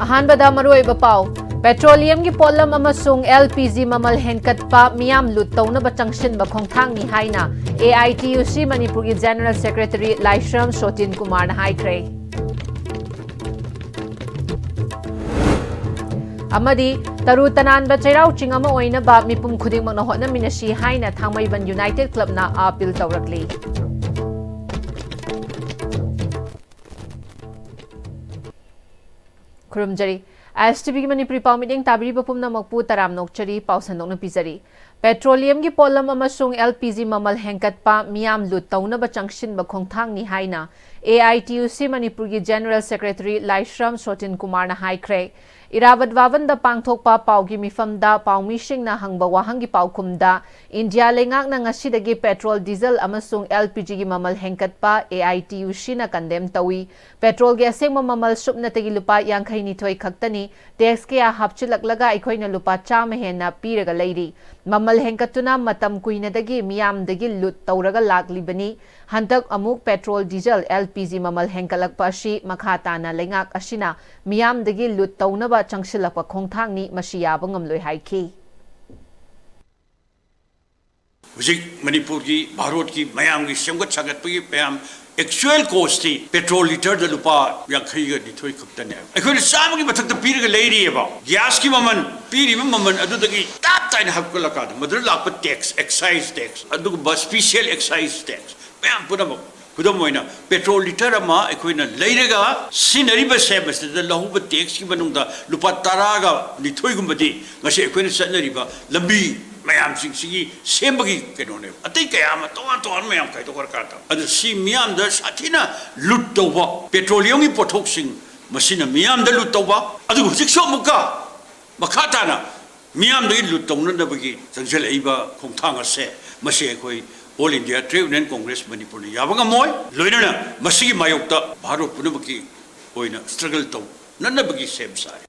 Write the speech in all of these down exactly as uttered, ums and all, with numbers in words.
ꯑꯍꯥꯟꯕꯗ ꯃꯔꯨꯑꯣꯏꯕ ꯄꯥꯎ꯫ ꯄꯦꯇ꯭ꯔꯣꯂꯤꯌꯝꯒꯤ ꯄꯣꯠꯂꯝ ꯑꯃꯁꯨꯡ L P G ꯃꯃꯜ ꯍꯦꯟꯒꯠꯄ ꯃꯤꯌꯥꯝ ꯂꯨꯠ ꯇꯧꯅꯕ ꯆꯪꯁꯤꯟꯕ ꯈꯣꯡꯊꯥꯡꯅꯤ ꯍꯥꯏꯅ A I T U C ꯃꯅꯤꯄꯨꯔꯒꯤ ꯖꯦꯅꯔꯦꯜ ꯁꯦꯀ꯭ꯔꯦꯇꯔꯤ ꯂꯥꯏꯁ꯭ꯔꯝ ꯁꯣꯇꯤꯟ ꯀꯨꯃꯥꯔꯅ ꯍꯥꯏꯈ꯭ꯔꯦ꯫ ꯑꯃꯗꯤ ꯇꯔꯨ ꯇꯅꯥꯟꯕ ꯆꯩꯔꯥꯎ ꯆꯤꯡ ꯑꯃ ꯑꯣꯏꯅꯕ ꯃꯤꯄꯨꯝ ꯈꯨꯗꯤꯡꯃꯛꯅ ꯍꯣꯠꯅꯃꯤꯟꯅꯁꯤ ꯍꯥꯏꯅ ꯊꯥꯡꯃꯩꯕꯟ ꯌꯨꯅꯥꯏꯇꯦꯗ ꯀ꯭ꯂꯕꯅ ꯑꯥꯄꯤꯜ ꯇꯧꯔꯛꯂꯤ꯫ ꯈꯨꯔꯨꯝꯖꯔꯤ꯫ S T V ꯒꯤ ꯃꯅꯤꯄꯨꯔꯤ ꯄꯥꯎ ꯃꯤꯠꯌꯦꯡ ꯇꯥꯕꯤꯔꯤꯕ ꯄꯨꯝꯅꯃꯛꯄꯨ ꯇꯔꯥꯝꯅ ꯑꯣꯛꯆꯔꯤ꯫ ꯄꯥꯎ ꯁꯟꯗꯣꯛꯅ ꯄꯤꯖꯔꯤ꯫ ꯄꯦꯇ꯭ꯔꯣꯂꯤꯌꯝꯒꯤ ꯄꯣꯠꯂꯝ ꯑꯃꯁꯨꯡ L P G ꯃꯃꯜ ꯍꯦꯟꯒꯠꯄ ꯃꯤꯌꯥꯝ ꯂꯨꯠ ꯇꯧꯅꯕ ꯆꯪꯁꯤꯟꯕ ꯈꯣꯡꯊꯥꯡꯅꯤ ꯍꯥꯏꯅ A I T U C ꯃꯅꯤꯄꯨꯔꯒꯤ ꯖꯦꯅꯔꯦꯜ ꯁꯦꯀ꯭ꯔꯦꯇꯔꯤ ꯂꯥꯏꯁ꯭ꯔꯝ ꯁꯣꯇꯤꯟ ꯀꯨꯃꯥꯔꯅ ꯍꯥꯏꯈ꯭ꯔꯦ꯫ ꯏꯔꯥꯕꯠ ꯚꯕꯟꯗ ꯄꯥꯡꯊꯣꯛꯄ ꯄꯥꯎꯒꯤ ꯃꯤꯐꯝꯗ ꯄꯥꯎꯃꯤꯁꯤꯡꯅ ꯍꯪꯕ ꯋꯥꯍꯪꯒꯤ ꯄꯥꯎꯈꯨꯝꯗ, ꯏꯟꯗꯤꯌꯥ ꯂꯩꯉꯥꯛꯅ ꯉꯁꯤꯗꯒꯤ ꯄꯦꯇ꯭ꯔꯣꯜ, ꯗꯤꯖꯜ ꯑꯃꯁꯨꯡ L P G ꯒꯤ ꯃꯃꯜ ꯍꯦꯟꯒꯠꯄ A I T U C ꯅ ꯀꯟꯗꯦꯝ ꯇꯧꯏ꯫ ꯄꯦꯇ꯭ꯔꯣꯜꯒꯤ ꯑꯁꯦꯡꯕ ꯃꯃꯜ ꯁꯨꯞꯅꯇꯒꯤ ꯂꯨꯄꯥ ꯌꯥꯡꯈꯩ ꯅꯤꯊꯣꯏ ꯈꯛꯇꯅꯤ꯫ ꯇꯦꯛꯁ ꯀꯌꯥ ꯍꯥꯞꯆꯤꯜꯂꯛꯂꯒ ꯑꯩꯈꯣꯏꯅ ꯂꯨꯄꯥ ꯆꯥꯝꯃ ꯍꯦꯟꯅ ꯄꯤꯔꯒ ꯂꯩꯔꯤ꯫ ꯃꯃꯜ ꯍꯦꯟꯒꯠꯇꯨꯅ ꯃꯇꯝ ꯀꯨꯏꯅꯗꯒꯤ ꯃꯤꯌꯥꯝꯗꯒꯤ ꯂꯨꯠ ꯇꯧꯔꯒ ꯂꯥꯛꯂꯤꯕꯅꯤ꯫ ꯍꯟꯗꯛ ꯑꯃꯨꯛ petrol, diesel, L P G ꯃꯃꯜ ꯍꯦꯟꯒꯠꯂꯛꯄ ꯑꯁꯤ ꯃꯈꯥ ꯇꯥꯅ ꯂꯩꯉꯥꯛ ꯑꯁꯤꯅ ꯃꯤꯌꯥꯝꯗꯒꯤ ꯂꯨꯠ ꯇꯧꯅꯕ ꯆꯪꯁꯤꯜꯂꯛꯄ ꯈꯣꯡꯊꯥꯡꯅꯤ, ꯃꯁꯤ ꯌꯥꯕ ꯉꯝꯂꯣꯏ ꯍꯥꯏꯈꯤ꯫ ꯍꯧꯖꯤꯛ ꯃꯅꯤꯄꯨꯔꯒꯤ, ꯚꯥꯔꯠꯀꯤ ꯃꯌꯥꯝꯒꯤ ꯁꯦꯝꯒꯠ ꯁꯥꯒꯠꯄꯒꯤ ꯃꯌꯥꯝ actual cost ꯇꯤ ꯄꯦꯇ꯭ꯔꯣꯜ ꯂꯤꯇꯔꯗ ꯂꯨꯄꯥ ꯌꯥꯡꯈꯩꯒ ꯅꯤꯊꯣꯏ ꯈꯛꯇꯅꯦ꯫ ꯑꯩꯈꯣꯏꯅ ꯆꯥꯝꯃꯒꯤ ꯃꯊꯛꯇ ꯄꯤꯔꯒ ꯂꯩꯔꯤꯑꯕ꯫ ꯒ꯭ꯌꯥꯁꯀꯤ ꯃꯃꯜ, ꯄꯤꯔꯤꯕ ꯃꯃꯜ ꯑꯗꯨꯗꯒꯤ ꯇꯥꯞ ꯇꯥꯏꯅ ꯍꯥꯞꯀꯠꯂꯀꯥꯟꯗ ꯃꯗꯨꯗ ꯂꯥꯛꯄ ꯇꯦꯛꯁ, excise tax, ꯑꯗꯨꯒꯨꯝꯕ special excise tax ꯃꯌꯥꯝ ꯄꯨꯝꯅꯃꯛ, ꯈꯨꯗꯝ ꯑꯣꯏꯅ, ꯄꯦꯇ꯭ꯔꯣꯜ ꯂꯤꯇꯔ ꯑꯃ ꯑꯩꯈꯣꯏꯅ ꯂꯩꯔꯒ ꯁꯤꯖꯤꯟꯅꯔꯤꯕ ꯁꯦꯝ ꯑꯁꯤꯗ ꯂꯧꯍꯧꯕ ꯇꯦꯛꯁꯀꯤ ꯃꯅꯨꯡꯗ ꯂꯨꯄꯥ ꯇꯔꯥꯒ ꯅꯤꯊꯣꯏꯒꯨꯝꯕꯗꯤ ꯉꯁꯤ ꯑꯩꯈꯣꯏꯅ ꯆꯠꯅꯔꯤꯕ ꯂꯝꯕꯤ ꯃꯌꯥꯝꯁꯤꯡꯁꯤꯒꯤ ꯁꯦꯝꯕꯒꯤ ꯀꯩꯅꯣꯅꯦꯕ꯫ ꯑꯇꯩ ꯀꯌꯥ ꯑꯃ ꯇꯣꯉꯥꯟ ꯇꯣꯉꯥꯟꯕ ꯃꯌꯥꯝ ꯈꯥꯏꯗꯣꯛꯈ꯭ꯔꯀꯥꯟꯗ, ꯑꯗꯨ ꯁꯤ ꯃꯤꯌꯥꯝꯗ ꯁꯥꯊꯤꯅ ꯂꯨꯠ ꯇꯧꯕ, ꯄꯦꯇ꯭ꯔꯣꯂꯤꯌꯝꯒꯤ ꯄꯣꯠꯊꯣꯛꯁꯤꯡ ꯃꯁꯤꯅ ꯃꯤꯌꯥꯝꯗ ꯂꯨꯠ ꯇꯧꯕ, ꯑꯗꯨꯒ ꯍꯧꯖꯤꯛꯁꯨ ꯑꯃꯨꯛꯀ ꯃꯈꯥ ꯇꯥꯅ ꯃꯤꯌꯥꯝꯗꯒꯤ ꯂꯨꯠ ꯇꯧꯅꯅꯕꯒꯤ ꯆꯪꯁꯤꯜꯂꯛꯏꯕ ꯈꯣꯡꯊꯥꯡ ꯑꯁꯦ, ꯃꯁꯤ ꯑꯩꯈꯣꯏ All India Trade Union Congress ꯃꯅꯤꯄꯨꯔꯅ ꯌꯥꯕ ꯉꯝꯃꯣꯏ꯫ ꯂꯣꯏꯅꯅ ꯃꯁꯤꯒꯤ ꯃꯥꯌꯣꯛꯇ ꯚꯥꯔꯠ ꯄꯨꯝꯅꯃꯛꯀꯤ ꯑꯣꯏꯅ struggle ꯇꯧꯅꯅꯕꯒꯤ ꯁꯦꯝ ꯁꯥꯔꯤ꯫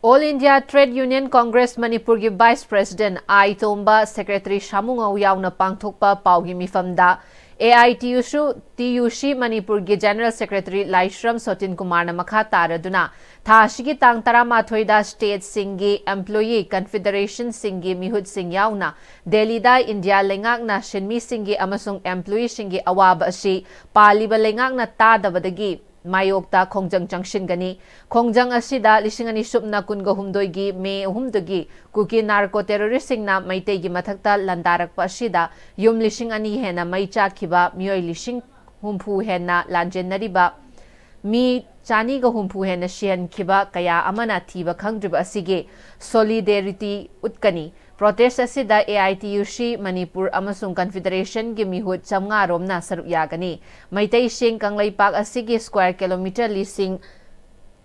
All India Trade Union Congress ꯃꯅꯤꯄꯨꯔꯒꯤ Vice President ꯑꯥꯏ ꯇꯣꯝꯕ, Secretary ꯁꯥꯃꯨꯉꯧ ꯌꯥꯎꯅ ꯄꯥꯡꯊꯣꯛꯄ ꯄꯥꯎꯒꯤ ꯃꯤꯐꯝꯗ, ꯑꯦ ꯑꯥꯏ ꯇꯤ ꯌꯨ ꯁꯤ, ꯇꯤ ꯌꯨ ꯁꯤ ꯃꯅꯤꯄꯨꯔꯒꯤ General Secretary ꯂꯥꯏꯁ꯭ꯔꯝ ꯁꯣꯇꯤꯟ ꯀꯨꯃꯥꯔꯅ ꯃꯈꯥ ꯇꯥꯔꯗꯨꯅ, ꯊꯥ ꯑꯁꯤꯒꯤ ꯇꯥꯡ ꯇꯔꯥꯃꯥꯊꯣꯏꯗ stateꯁꯤꯡꯒꯤ employee confederationꯁꯤꯡꯒꯤ ꯃꯤꯍꯨꯠꯁꯤꯡ ꯌꯥꯎꯅ ꯗꯦꯜꯂꯤꯗ ꯏꯟꯗꯤꯌꯥ ꯂꯩꯉꯥꯛꯅ ꯁꯤꯟꯃꯤꯁꯤꯡꯒꯤ ꯑꯃꯁꯨꯡ employeeꯁꯤꯡꯒꯤ ꯑꯋꯥꯕ ꯑꯁꯤ ꯄꯥꯜꯂꯤꯕ ꯂꯩꯉꯥꯛꯅ ꯇꯥꯗꯕꯗꯒꯤ ꯃꯥꯌꯣꯛꯇ ꯈꯣꯡꯖꯪ ꯆꯪꯁꯤꯟꯒꯅꯤ꯫ ꯈꯣꯡꯖꯪ ꯑꯁꯤꯗ ꯂꯤꯁꯤꯡ ꯑꯅꯤ ꯁꯨꯞꯅ ꯀꯨꯟꯒ ꯍꯨꯝꯗꯣꯏꯒꯤ ꯃꯦ ꯑꯍꯨꯝꯗꯒꯤ ꯀꯨꯀꯤ narco terroristꯁꯤꯡꯅ ꯃꯩꯇꯩꯒꯤ ꯃꯊꯛꯇ ꯂꯥꯟꯗꯥꯔꯛꯄ ꯑꯁꯤꯗ ꯌꯨꯝ ꯂꯤꯁꯤꯡ ꯑꯅꯤ ꯍꯦꯟꯅ ꯃꯩ ꯆꯥꯛꯈꯤꯕ, ꯃꯤꯑꯣꯏ ꯂꯤꯁꯤꯡ ꯍꯨꯝꯐꯨ ꯍꯦꯟꯅ ꯂꯥꯟꯖꯦꯟꯅꯔꯤꯕ, ꯃꯤ ꯆꯅꯤꯒ ꯍꯨꯝꯐꯨ ꯍꯦꯟꯅ ꯁꯤꯍꯟꯈꯤꯕ ꯀꯌꯥ ꯑꯃꯅ ꯊꯤꯕ ꯈꯪꯗ꯭ꯔꯤꯕ ꯑꯁꯤꯒꯤ solidarity ꯎꯠꯀꯅꯤ꯫ Protest ꯑꯁꯤꯗ ꯑꯦ ꯑꯥꯏ ꯇꯤ ꯌꯨ ꯁꯤ ꯃꯅꯤꯄꯨꯔ ꯑꯃꯁꯨꯡ confederationꯒꯤ ꯃꯤꯍꯨꯠ ꯆꯥꯝꯃꯉꯥ ꯔꯣꯝꯅ ꯁꯔꯨꯛ ꯌꯥꯒꯅꯤ꯫ ꯃꯩꯇꯩꯁꯤꯡ ꯀꯪꯂꯩꯄꯥꯛ ꯑꯁꯤꯒꯤ square kilometre ꯂꯤꯁꯤꯡ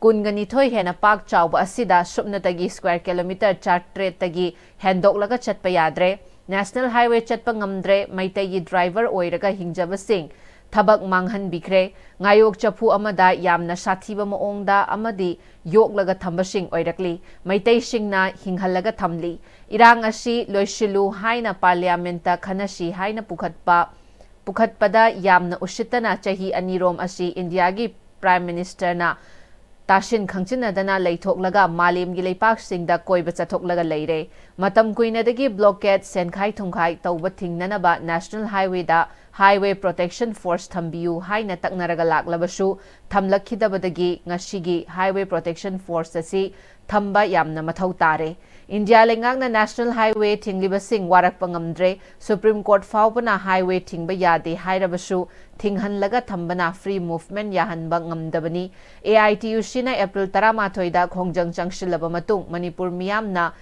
ꯀꯨꯟꯒ ꯅꯤꯊꯣꯏ ꯍꯦꯟꯅ ꯄꯥꯛ ꯆꯥꯎꯕ ꯑꯁꯤꯗ ꯁꯨꯞꯅꯇꯒꯤ square kilometre ꯆꯥꯇ꯭ꯔꯦꯠꯇꯒꯤ ꯍꯦꯟꯗꯣꯛꯂꯒ ꯆꯠꯄ ꯌꯥꯗ꯭ꯔꯦ꯫ National Highway ꯆꯠꯄ ꯉꯝꯗ꯭ꯔꯦ꯫ ꯃꯩꯇꯩꯒꯤ driver ꯑꯣꯏꯔꯒ ꯍꯤꯡꯖꯕꯁꯤꯡ ꯊꯕꯛ ꯃꯥꯡꯍꯟꯕꯤꯈ꯭ꯔꯦ꯫ ꯉꯥꯌꯣꯛ ꯆꯐꯨ ꯑꯃꯗ ꯌꯥꯝꯅ ꯁꯥꯊꯤꯕ ꯃꯑꯣꯡꯗ ꯑꯃꯗꯤ ꯌꯣꯛꯂꯒ ꯊꯝꯕꯁꯤꯡ ꯑꯣꯏꯔꯛꯂꯤ꯫ ꯃꯩꯇꯩꯁꯤꯡꯅ ꯍꯤꯡꯍꯜꯂꯒ ꯊꯝꯂꯤ꯫ ꯏꯔꯥꯡ ꯑꯁꯤ ꯂꯣꯏꯁꯤꯜꯂꯨ ꯍꯥꯏꯅ parliamentꯇ ꯈꯟꯅꯁꯤ ꯍꯥꯏꯅ ꯄꯨꯈꯠꯄ, ꯄꯨꯈꯠꯄꯗ ꯌꯥꯝꯅ ꯎꯁꯤꯠꯇꯅ ꯆꯍꯤ ꯑꯅꯤꯔꯣꯝ ꯑꯁꯤ ꯏꯟꯗꯤꯌꯥꯒꯤ Prime Ministerꯅ ꯇꯥꯁꯤꯟ ꯈꯪꯖꯤꯟꯅꯗꯅ ꯂꯩꯊꯣꯛꯂꯒ ꯃꯥꯂꯦꯝꯒꯤ ꯂꯩꯄꯥꯛꯁꯤꯡꯗ ꯀꯣꯏꯕ ꯆꯠꯊꯣꯛꯂꯒ ꯂꯩꯔꯦ꯫ ꯃꯇꯝ ꯀꯨꯏꯅꯗꯒꯤ blockade, ꯁꯦꯟꯈꯥꯏ ꯊꯨꯝꯈꯥꯏ ꯇꯧꯕ ꯊꯤꯡꯅꯅꯕ National Highwayꯗ Highway Protection Force ꯊꯝꯕꯤꯌꯨ ꯍꯥꯏꯅ ꯇꯛꯅꯔꯒ ꯂꯥꯛꯂꯕꯁꯨ ꯊꯝꯂꯛꯈꯤꯗꯕꯗꯒꯤ ꯉꯁꯤꯒꯤ Highway Protection Force ꯑꯁꯤ ꯊꯝꯕ ꯌꯥꯝꯅ ꯃꯊꯧ ꯇꯥꯔꯦ꯫ ꯏꯟꯗꯤꯌꯥ ꯂꯩꯉꯥꯛꯅ National Highway ꯊꯤꯡꯂꯤꯕꯁꯤꯡ ꯋꯥꯔꯛꯄ ꯉꯝꯗ꯭ꯔꯦ꯫ Supreme Court ꯐꯥꯎꯕꯅ highway ꯊꯤꯡꯕ ꯌꯥꯗꯦ ꯍꯥꯏꯔꯕꯁꯨ ꯊꯤꯡꯍꯜꯂꯒ ꯊꯝꯕꯅ free movement ꯌꯥꯍꯟꯕ ꯉꯝꯗꯕꯅꯤ꯫ ꯑꯦ ꯑꯥꯏ ꯇꯤ ꯌꯨ ꯁꯤꯅ April ꯇꯔꯥꯃꯥꯊꯣꯏꯗ ꯈꯣꯡꯖꯪ ꯆꯪꯁꯤꯜꯂꯕ ꯃꯇꯨꯡ ꯃꯅꯤꯄꯨꯔ ꯃꯤꯌꯥꯝꯅ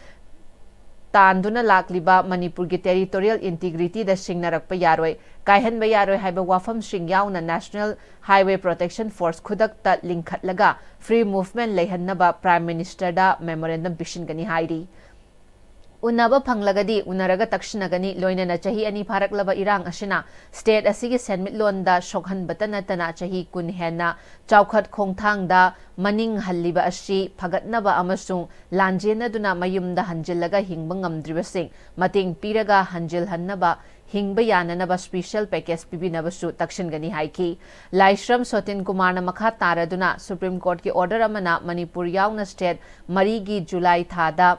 ꯇꯥꯟꯗꯨꯅ ꯂꯥꯛꯂꯤꯕ ꯃꯅꯤꯄꯨꯔꯒꯤ territorial integrityꯗ ꯁꯤꯡꯅꯔꯛꯄ ꯌꯥꯔꯣꯏ, ꯀꯥꯏꯍꯟꯕ ꯌꯥꯔꯣꯏ ꯍꯥꯏꯕ ꯋꯥꯐꯝꯁꯤꯡ ꯌꯥꯎꯅ National Highway Protection Force ꯈꯨꯗꯛꯇ ꯂꯤꯡꯈꯠꯂꯒ free movement ꯂꯩꯍꯟꯅꯕ Prime Ministerꯗ memorandum ꯄꯤꯁꯤꯟꯒꯅꯤ ꯍꯥꯏꯔꯤ꯫ ꯎꯅꯕ ꯐꯪꯂꯒꯗꯤ ꯎꯅꯔꯒ ꯇꯛꯁꯤꯟꯅꯒꯅꯤ꯫ ꯂꯣꯏꯅꯅ ꯆꯍꯤ ꯑꯅꯤ ꯐꯥꯔꯛꯂꯕ ꯏꯔꯥꯡ ꯑꯁꯤꯅ state ꯑꯁꯤꯒꯤ ꯁꯦꯟꯃꯤꯠꯂꯣꯟꯗ ꯁꯣꯛꯍꯟꯕꯇ ꯅꯠꯇꯅ ꯆꯍꯤ ꯀꯨꯟ ꯍꯦꯟꯅ ꯆꯥꯎꯈꯠ ꯈꯣꯡꯊꯥꯡꯗ ꯃꯅꯤꯡ ꯍꯜꯂꯤꯕ ꯑꯁꯤ ꯐꯒꯠꯅꯕ ꯑꯃꯁꯨꯡ ꯂꯥꯟꯖꯦꯟꯅꯗꯨꯅ ꯃꯌꯨꯝꯗ ꯍꯟꯖꯤꯜꯂꯒ ꯍꯤꯡꯕ ꯉꯝꯗ꯭ꯔꯤꯕꯁꯤꯡ ꯃꯇꯦꯡ ꯄꯤꯔꯒ ꯍꯟꯖꯤꯜꯍꯟꯅꯕ, ꯍꯤꯡꯕ ꯌꯥꯅꯅꯕ special package ꯄꯤꯕꯤꯅꯕꯁꯨ ꯇꯛꯁꯤꯟꯒꯅꯤ ꯍꯥꯏꯈꯤ꯫ ꯂꯥꯏꯁ꯭ꯔꯝ ꯁꯣꯇꯤꯟ ꯀꯨꯃꯥꯔꯅ ꯃꯈꯥ ꯇꯥꯔꯗꯨꯅ Supreme Courtꯀꯤ order ꯑꯃꯅ ꯃꯅꯤꯄꯨꯔ ꯌꯥꯎꯅ state ꯃꯔꯤꯒꯤ ꯖꯨꯂꯥꯏ ꯊꯥꯗ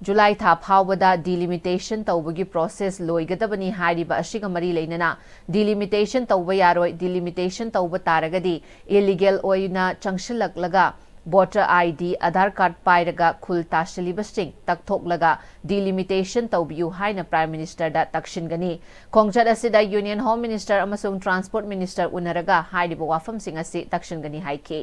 ꯖꯨꯂꯥꯏ ꯊꯥ ꯐꯥꯎꯕꯗ delimitation ꯇꯧꯕꯒꯤ process ꯂꯣꯏꯒꯗꯕꯅꯤ ꯍꯥꯏꯔꯤꯕ ꯑꯁꯤꯒ ꯃꯔꯤ ꯂꯩꯅꯅ delimitation ꯇꯧꯕ ꯌꯥꯔꯣꯏ, delimitation ꯇꯧꯕ ꯇꯥꯔꯒꯗꯤ illegal ꯑꯣꯏꯅ ꯆꯪꯁꯤꯜꯂꯛꯂꯒ voter ID, Aadhaar card ꯄꯥꯏꯔꯒ ꯈꯨꯜ ꯇꯥꯁꯤꯜꯂꯤꯕꯁꯤꯡ ꯇꯛꯊꯣꯛꯂꯒ delimitation ꯇꯧꯕꯤꯌꯨ ꯍꯥꯏꯅ Prime Ministerꯗ ꯇꯛꯁꯤꯟꯒꯅꯤ꯫ ꯈꯣꯡꯆꯠ ꯑꯁꯤꯗ Union Home Minister ꯑꯃꯁꯨꯡ Transport Minister ꯎꯅꯔꯒ ꯍꯥꯏꯔꯤꯕ ꯋꯥꯐꯝꯁꯤꯡ ꯑꯁꯤ ꯇꯛꯁꯤꯟꯒꯅꯤ ꯍꯥꯏꯈꯤ꯫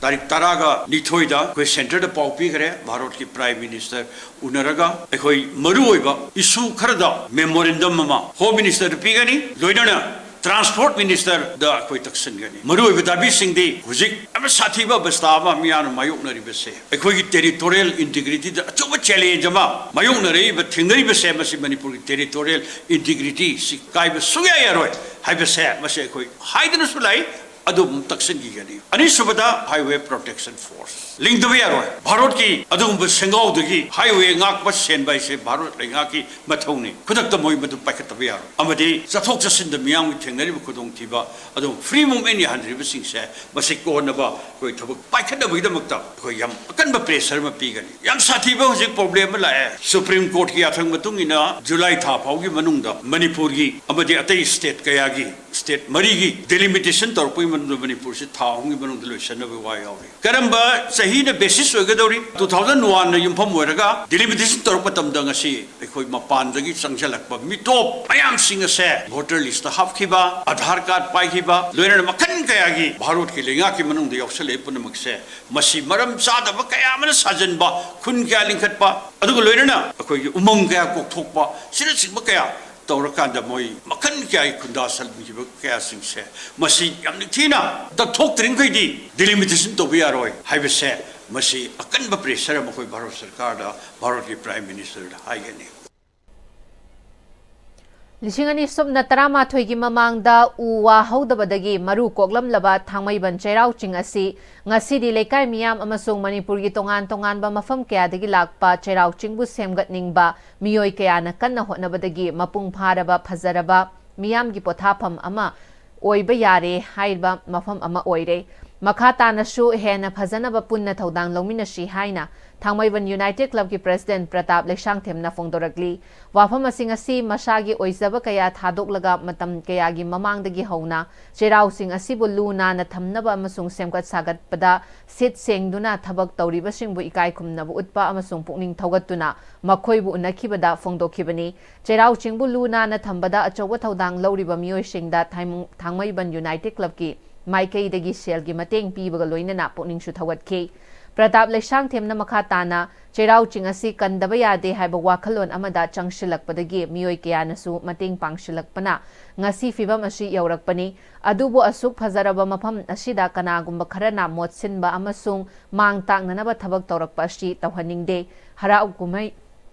ꯇꯥꯔꯤꯛ ꯇꯔꯥꯒ ꯅꯤꯊꯣꯏꯗ ꯑꯩꯈꯣꯏ centreꯗ ꯄꯥꯎ ꯄꯤꯈ꯭ꯔꯦ꯫ ꯚꯥꯔꯠꯀꯤ Prime Minister ꯎꯅꯔꯒ ꯑꯩꯈꯣꯏ ꯃꯔꯨꯑꯣꯏꯕ issue ꯈꯔꯗ memorandum ꯑꯃ Home Ministerꯗ ꯄꯤꯒꯅꯤ, ꯂꯣꯏꯅꯅ Transport Ministerꯗ ꯑꯩꯈꯣꯏ ꯇꯛꯁꯤꯟꯒꯅꯤ꯫ ꯃꯔꯨꯑꯣꯏꯕ ꯗꯥꯕꯤꯁꯤꯡꯗꯤ ꯍꯧꯖꯤꯛ ꯌꯥꯝꯅ ꯁꯥꯊꯤꯕ ꯑꯕꯁꯊꯥ ꯑꯃ ꯃꯤꯌꯥꯝꯅ ꯃꯥꯌꯣꯛꯅꯔꯤꯕꯁꯦ, ꯑꯩꯈꯣꯏꯒꯤ territorial integrityꯗ ꯑꯆꯧꯕ challenge ꯑꯃ ꯃꯥꯌꯣꯛꯅꯔꯛꯏꯕ, ꯊꯦꯡꯅꯔꯤꯕꯁꯦ, ꯃꯁꯤ ꯃꯅꯤꯄꯨꯔꯒꯤ territorial integrityꯁꯤ ꯀꯥꯏꯕ ꯁꯨꯡꯌꯥ ꯌꯥꯔꯣꯏ ꯍꯥꯏꯕꯁꯦ, ꯃꯁꯤ ꯑꯩꯈꯣꯏ ꯍꯥꯏꯗꯨꯅꯁꯨ ꯂꯥꯛꯏ꯫ ꯑꯗꯨꯝ ꯇꯛꯁꯤꯟꯈꯤꯒꯅꯤ꯫ ꯑꯅꯤꯁꯨꯕꯗ Highway Protection Force ꯂꯤꯡꯗꯕ ꯌꯥꯔꯣꯏ꯫ ꯚꯥꯔꯠꯀꯤ ꯑꯗꯨꯒꯨꯝꯕ ꯁꯦꯡꯒꯥꯎꯗꯒꯤ highway ꯉꯥꯛꯄ ꯁꯦꯟꯕ ꯍꯥꯏꯁꯦ ꯚꯥꯔꯠ ꯂꯩꯉꯥꯛꯀꯤ ꯃꯊꯧꯅꯤ꯫ ꯈꯨꯗꯛꯇ ꯃꯣꯏ ꯃꯗꯨ ꯄꯥꯏꯈꯠꯇꯕ ꯌꯥꯔꯣꯏ꯫ ꯑꯃꯗꯤ ꯆꯠꯊꯣꯛ ꯆꯠꯁꯤꯟꯗ ꯃꯤꯌꯥꯝꯒꯤ ꯊꯦꯡꯅꯔꯤꯕ ꯈꯨꯗꯣꯡꯊꯤꯕ, ꯑꯗꯨ free movement ꯌꯥꯍꯟꯗ꯭ꯔꯤꯕꯁꯤꯡꯁꯦ, ꯃꯁꯤ ꯀꯣꯟꯅꯕ ꯑꯩꯈꯣꯏ ꯊꯕꯛ ꯄꯥꯏꯈꯠꯅꯕꯒꯤꯗꯃꯛꯇ ꯑꯩꯈꯣꯏ ꯌꯥꯝ ꯑꯀꯟꯕ pressure ꯑꯃ ꯄꯤꯒꯅꯤ꯫ ꯌꯥꯝ ꯁꯥꯊꯤꯕ ꯍꯧꯖꯤꯛ problem ꯑꯃ ꯂꯥꯛꯑꯦ꯫ Supreme Courtꯀꯤ ꯌꯥꯊꯪ ꯃꯇꯨꯡ ꯏꯟꯅ ꯖꯨꯂꯥꯏ ꯊꯥ ꯐꯥꯎꯒꯤ ꯃꯅꯨꯡꯗ ꯃꯅꯤꯄꯨꯔꯒꯤ ꯑꯃꯗꯤ ꯑꯇꯩ state ꯀꯌꯥꯒꯤ state ꯃꯔꯤꯒꯤ delimitation ꯇꯧꯔꯛꯄꯒꯤ ꯃꯅꯨꯡꯗ ꯃꯅꯤꯄꯨꯔꯁꯤ ꯊꯥ ꯑꯍꯨꯝꯒꯤ ꯃꯅꯨꯡꯗ ꯂꯣꯏꯁꯤꯟꯅꯕꯒꯤ ꯋꯥ ꯌꯥꯎꯔꯤ꯫ ꯀꯔꯝꯕ ꯆꯍꯤꯅ basis ꯑꯣꯏꯒꯗꯧꯔꯤ? Two thousand oneꯅ ꯌꯨꯝꯐꯝ ꯑꯣꯏꯔꯒ delimitation ꯇꯧꯔꯛꯄ ꯃꯇꯝꯗ ꯉꯁꯤ ꯑꯩꯈꯣꯏ ꯃꯄꯥꯟꯗꯒꯤ ꯆꯪꯁꯤꯜꯂꯛꯄ ꯃꯤꯇꯣꯞ ꯃꯌꯥꯝꯁꯤꯡ ꯑꯁꯦ voter listꯇ ꯍꯥꯞꯈꯤꯕ, Aadhaar card ꯄꯥꯏꯈꯤꯕ, ꯂꯣꯏꯅꯅ ꯃꯈꯜ ꯀꯌꯥꯒꯤ ꯚꯥꯔꯠꯀꯤ ꯂꯩꯉꯥꯛꯀꯤ ꯃꯅꯨꯡꯗ ꯌꯥꯎꯁꯜꯂꯛꯏ ꯄꯨꯝꯅꯃꯛꯁꯦ, ꯃꯁꯤ ꯃꯔꯝ ꯆꯥꯗꯕ ꯀꯌꯥ ꯑꯃꯅ ꯁꯥꯖꯤꯟꯕ, ꯈꯨꯟ ꯀꯌꯥ ꯂꯤꯡꯈꯠꯄ, ꯑꯗꯨꯒ ꯂꯣꯏꯅꯅ ꯑꯩꯈꯣꯏꯒꯤ ꯎꯃꯪ ꯀꯌꯥ ꯀꯣꯛꯊꯣꯛꯄ, ꯑꯁꯤꯅꯆꯤꯡꯕ ꯀꯌꯥ ꯇꯧꯔꯀꯥꯟꯗ ꯃꯣꯏ ꯃꯈꯜ ꯀꯌꯥꯒꯤ ꯈꯨꯟꯗꯥ ꯁꯟꯈꯤꯕ ꯀꯌꯥꯁꯤꯡꯁꯦ, ꯃꯁꯤ ꯌꯥꯝ ꯅꯤꯡꯊꯤꯅ ꯇꯛꯊꯣꯛꯇ꯭ꯔꯤꯡꯈꯩꯗꯤ delimitation ꯇꯧꯕ ꯌꯥꯔꯣꯏ ꯍꯥꯏꯕꯁꯦ ꯃꯁꯤ ꯑꯀꯟꯕ pressure ꯑꯃ ꯑꯩꯈꯣꯏ ꯚꯥꯔꯠ ꯁꯔꯀꯥꯔꯗ, ꯚꯥꯔꯠꯀꯤ Prime Ministerꯗ ꯍꯥꯏꯒꯅꯤ꯫ ꯂꯤꯁꯤꯡ ꯑꯅꯤ ꯁꯨꯞꯅ ꯇꯔꯥꯃꯥꯊꯣꯏꯒꯤ ꯃꯃꯥꯡꯗ ꯎ ꯋꯥ ꯍꯧꯗꯕꯗꯒꯤ ꯃꯔꯨ ꯀꯣꯛꯂꯝꯂꯕ ꯊꯥꯡꯃꯩꯕꯟ ꯆꯩꯔꯥꯎ ꯆꯤꯡ ꯑꯁꯤ ꯉꯁꯤꯗꯤ ꯂꯩꯀꯥꯏ ꯃꯤꯌꯥꯝ ꯑꯃꯁꯨꯡ ꯃꯅꯤꯄꯨꯔꯒꯤ ꯇꯣꯉꯥꯟ ꯇꯣꯉꯥꯟꯕ ꯃꯐꯝ ꯀꯌꯥꯗꯒꯤ ꯂꯥꯛꯄ ꯆꯩꯔꯥꯎ ꯆꯤꯡꯕꯨ ꯁꯦꯝꯒꯠꯅꯤꯡꯕ ꯃꯤꯑꯣꯏ ꯀꯌꯥꯅ ꯀꯟꯅ ꯍꯣꯠꯅꯕꯗꯒꯤ ꯃꯄꯨꯡ ꯐꯥꯔꯕ ꯐꯖꯔꯕ ꯃꯤꯌꯥꯝꯒꯤ ꯄꯣꯊꯥꯐꯝ ꯑꯃ ꯑꯣꯏꯕ ꯌꯥꯔꯦ ꯍꯥꯏꯕ ꯃꯐꯝ ꯑꯃ ꯑꯣꯏꯔꯦ꯫ ꯃꯈꯥ ꯇꯥꯅꯁꯨ ꯍꯦꯟꯅ ꯐꯖꯅꯕ ꯄꯨꯟꯅ ꯊꯧꯗꯥꯡ ꯂꯧꯃꯤꯟꯅꯁꯤ ꯍꯥꯏꯅ ꯊꯥꯡꯃꯩꯕꯟ United Clubꯀꯤ President ꯄ꯭ꯔꯇꯥꯞ ꯂꯩꯁꯥꯡꯊꯦꯝꯅ ꯐꯣꯡꯗꯣꯔꯛꯂꯤ꯫ ꯋꯥꯐꯝ ꯑꯁꯤꯡ ꯑꯁꯤ ꯃꯁꯥꯒꯤ ꯑꯣꯏꯖꯕ ꯀꯌꯥ ꯊꯥꯗꯣꯛꯂꯒ ꯃꯇꯝ ꯀꯌꯥꯒꯤ ꯃꯃꯥꯡꯗꯒꯤ ꯍꯧꯅ ꯆꯩꯔꯥꯎꯁꯤꯡ ꯑꯁꯤꯕꯨ ꯂꯨ ꯅꯥꯟꯅ ꯊꯝꯅꯕ ꯑꯃꯁꯨꯡ ꯁꯦꯝꯒꯠ ꯁꯥꯒꯠꯄꯗ ꯁꯤꯠ ꯁꯦꯡꯗꯨꯅ ꯊꯕꯛ ꯇꯧꯔꯤꯕꯁꯤꯡꯕꯨ ꯏꯀꯥꯏ ꯈꯨꯝꯅꯕ ꯎꯠꯄ ꯑꯃꯁꯨꯡ ꯄꯨꯛꯅꯤꯡ ꯊꯧꯒꯠꯇꯨꯅ ꯃꯈꯣꯏꯕꯨ ꯎꯅꯈꯤꯕꯗ ꯐꯣꯡꯗꯣꯛꯈꯤꯕꯅꯤ꯫ ꯆꯩꯔꯥꯎ ꯆꯤꯡꯕꯨ ꯂꯨ ꯅꯥꯟꯅ ꯊꯝꯕꯗ ꯑꯆꯧꯕ ꯊꯧꯗꯥꯡ ꯂꯧꯔꯤꯕ ꯃꯤꯑꯣꯏꯁꯤꯡꯗ ꯊꯥꯡꯃꯩꯕꯟ United Clubꯀꯤ ꯃꯥꯏꯀꯩꯗꯒꯤ ꯁꯦꯜꯒꯤ ꯃꯇꯦꯡ ꯄꯤꯕꯒ ꯂꯣꯏꯅꯅ ꯄꯨꯛꯅꯤꯡꯁꯨ ꯊꯧꯒꯠꯈꯤ꯫ ꯄ꯭ꯔꯇꯥꯞ ꯂꯩꯁꯥꯡꯊꯦꯝꯅ ꯃꯈꯥ ꯇꯥꯅ ꯆꯩꯔꯥꯎ ꯆꯤꯡ ꯑꯁꯤ ꯀꯟꯗꯕ ꯌꯥꯗꯦ ꯍꯥꯏꯕ ꯋꯥꯈꯜꯂꯣꯟ ꯑꯃꯗ ꯆꯪꯁꯤꯜꯂꯛꯄꯗꯒꯤ ꯃꯤꯑꯣꯏ ꯀꯌꯥꯅꯁꯨ ꯃꯇꯦꯡ ꯄꯥꯡꯁꯤꯜꯂꯛꯄꯅ ꯉꯁꯤ ꯐꯤꯚꯝ ꯑꯁꯤ ꯌꯧꯔꯛꯄꯅꯤ꯫ ꯑꯗꯨꯕꯨ ꯑꯁꯨꯛ ꯐꯖꯔꯕ ꯃꯐꯝ ꯑꯁꯤꯗ ꯀꯅꯥꯒꯨꯝꯕ ꯈꯔꯅ ꯃꯣꯠꯁꯤꯟꯕ ꯑꯃꯁꯨꯡ ꯃꯥꯡ ꯇꯥꯛꯅꯅꯕ ꯊꯕꯛ ꯇꯧꯔꯛꯄ ꯑꯁꯤ ꯇꯧꯍꯟꯅꯤꯡꯗꯦ꯫ ꯍꯔꯥꯎ ꯀꯨꯝꯍꯩ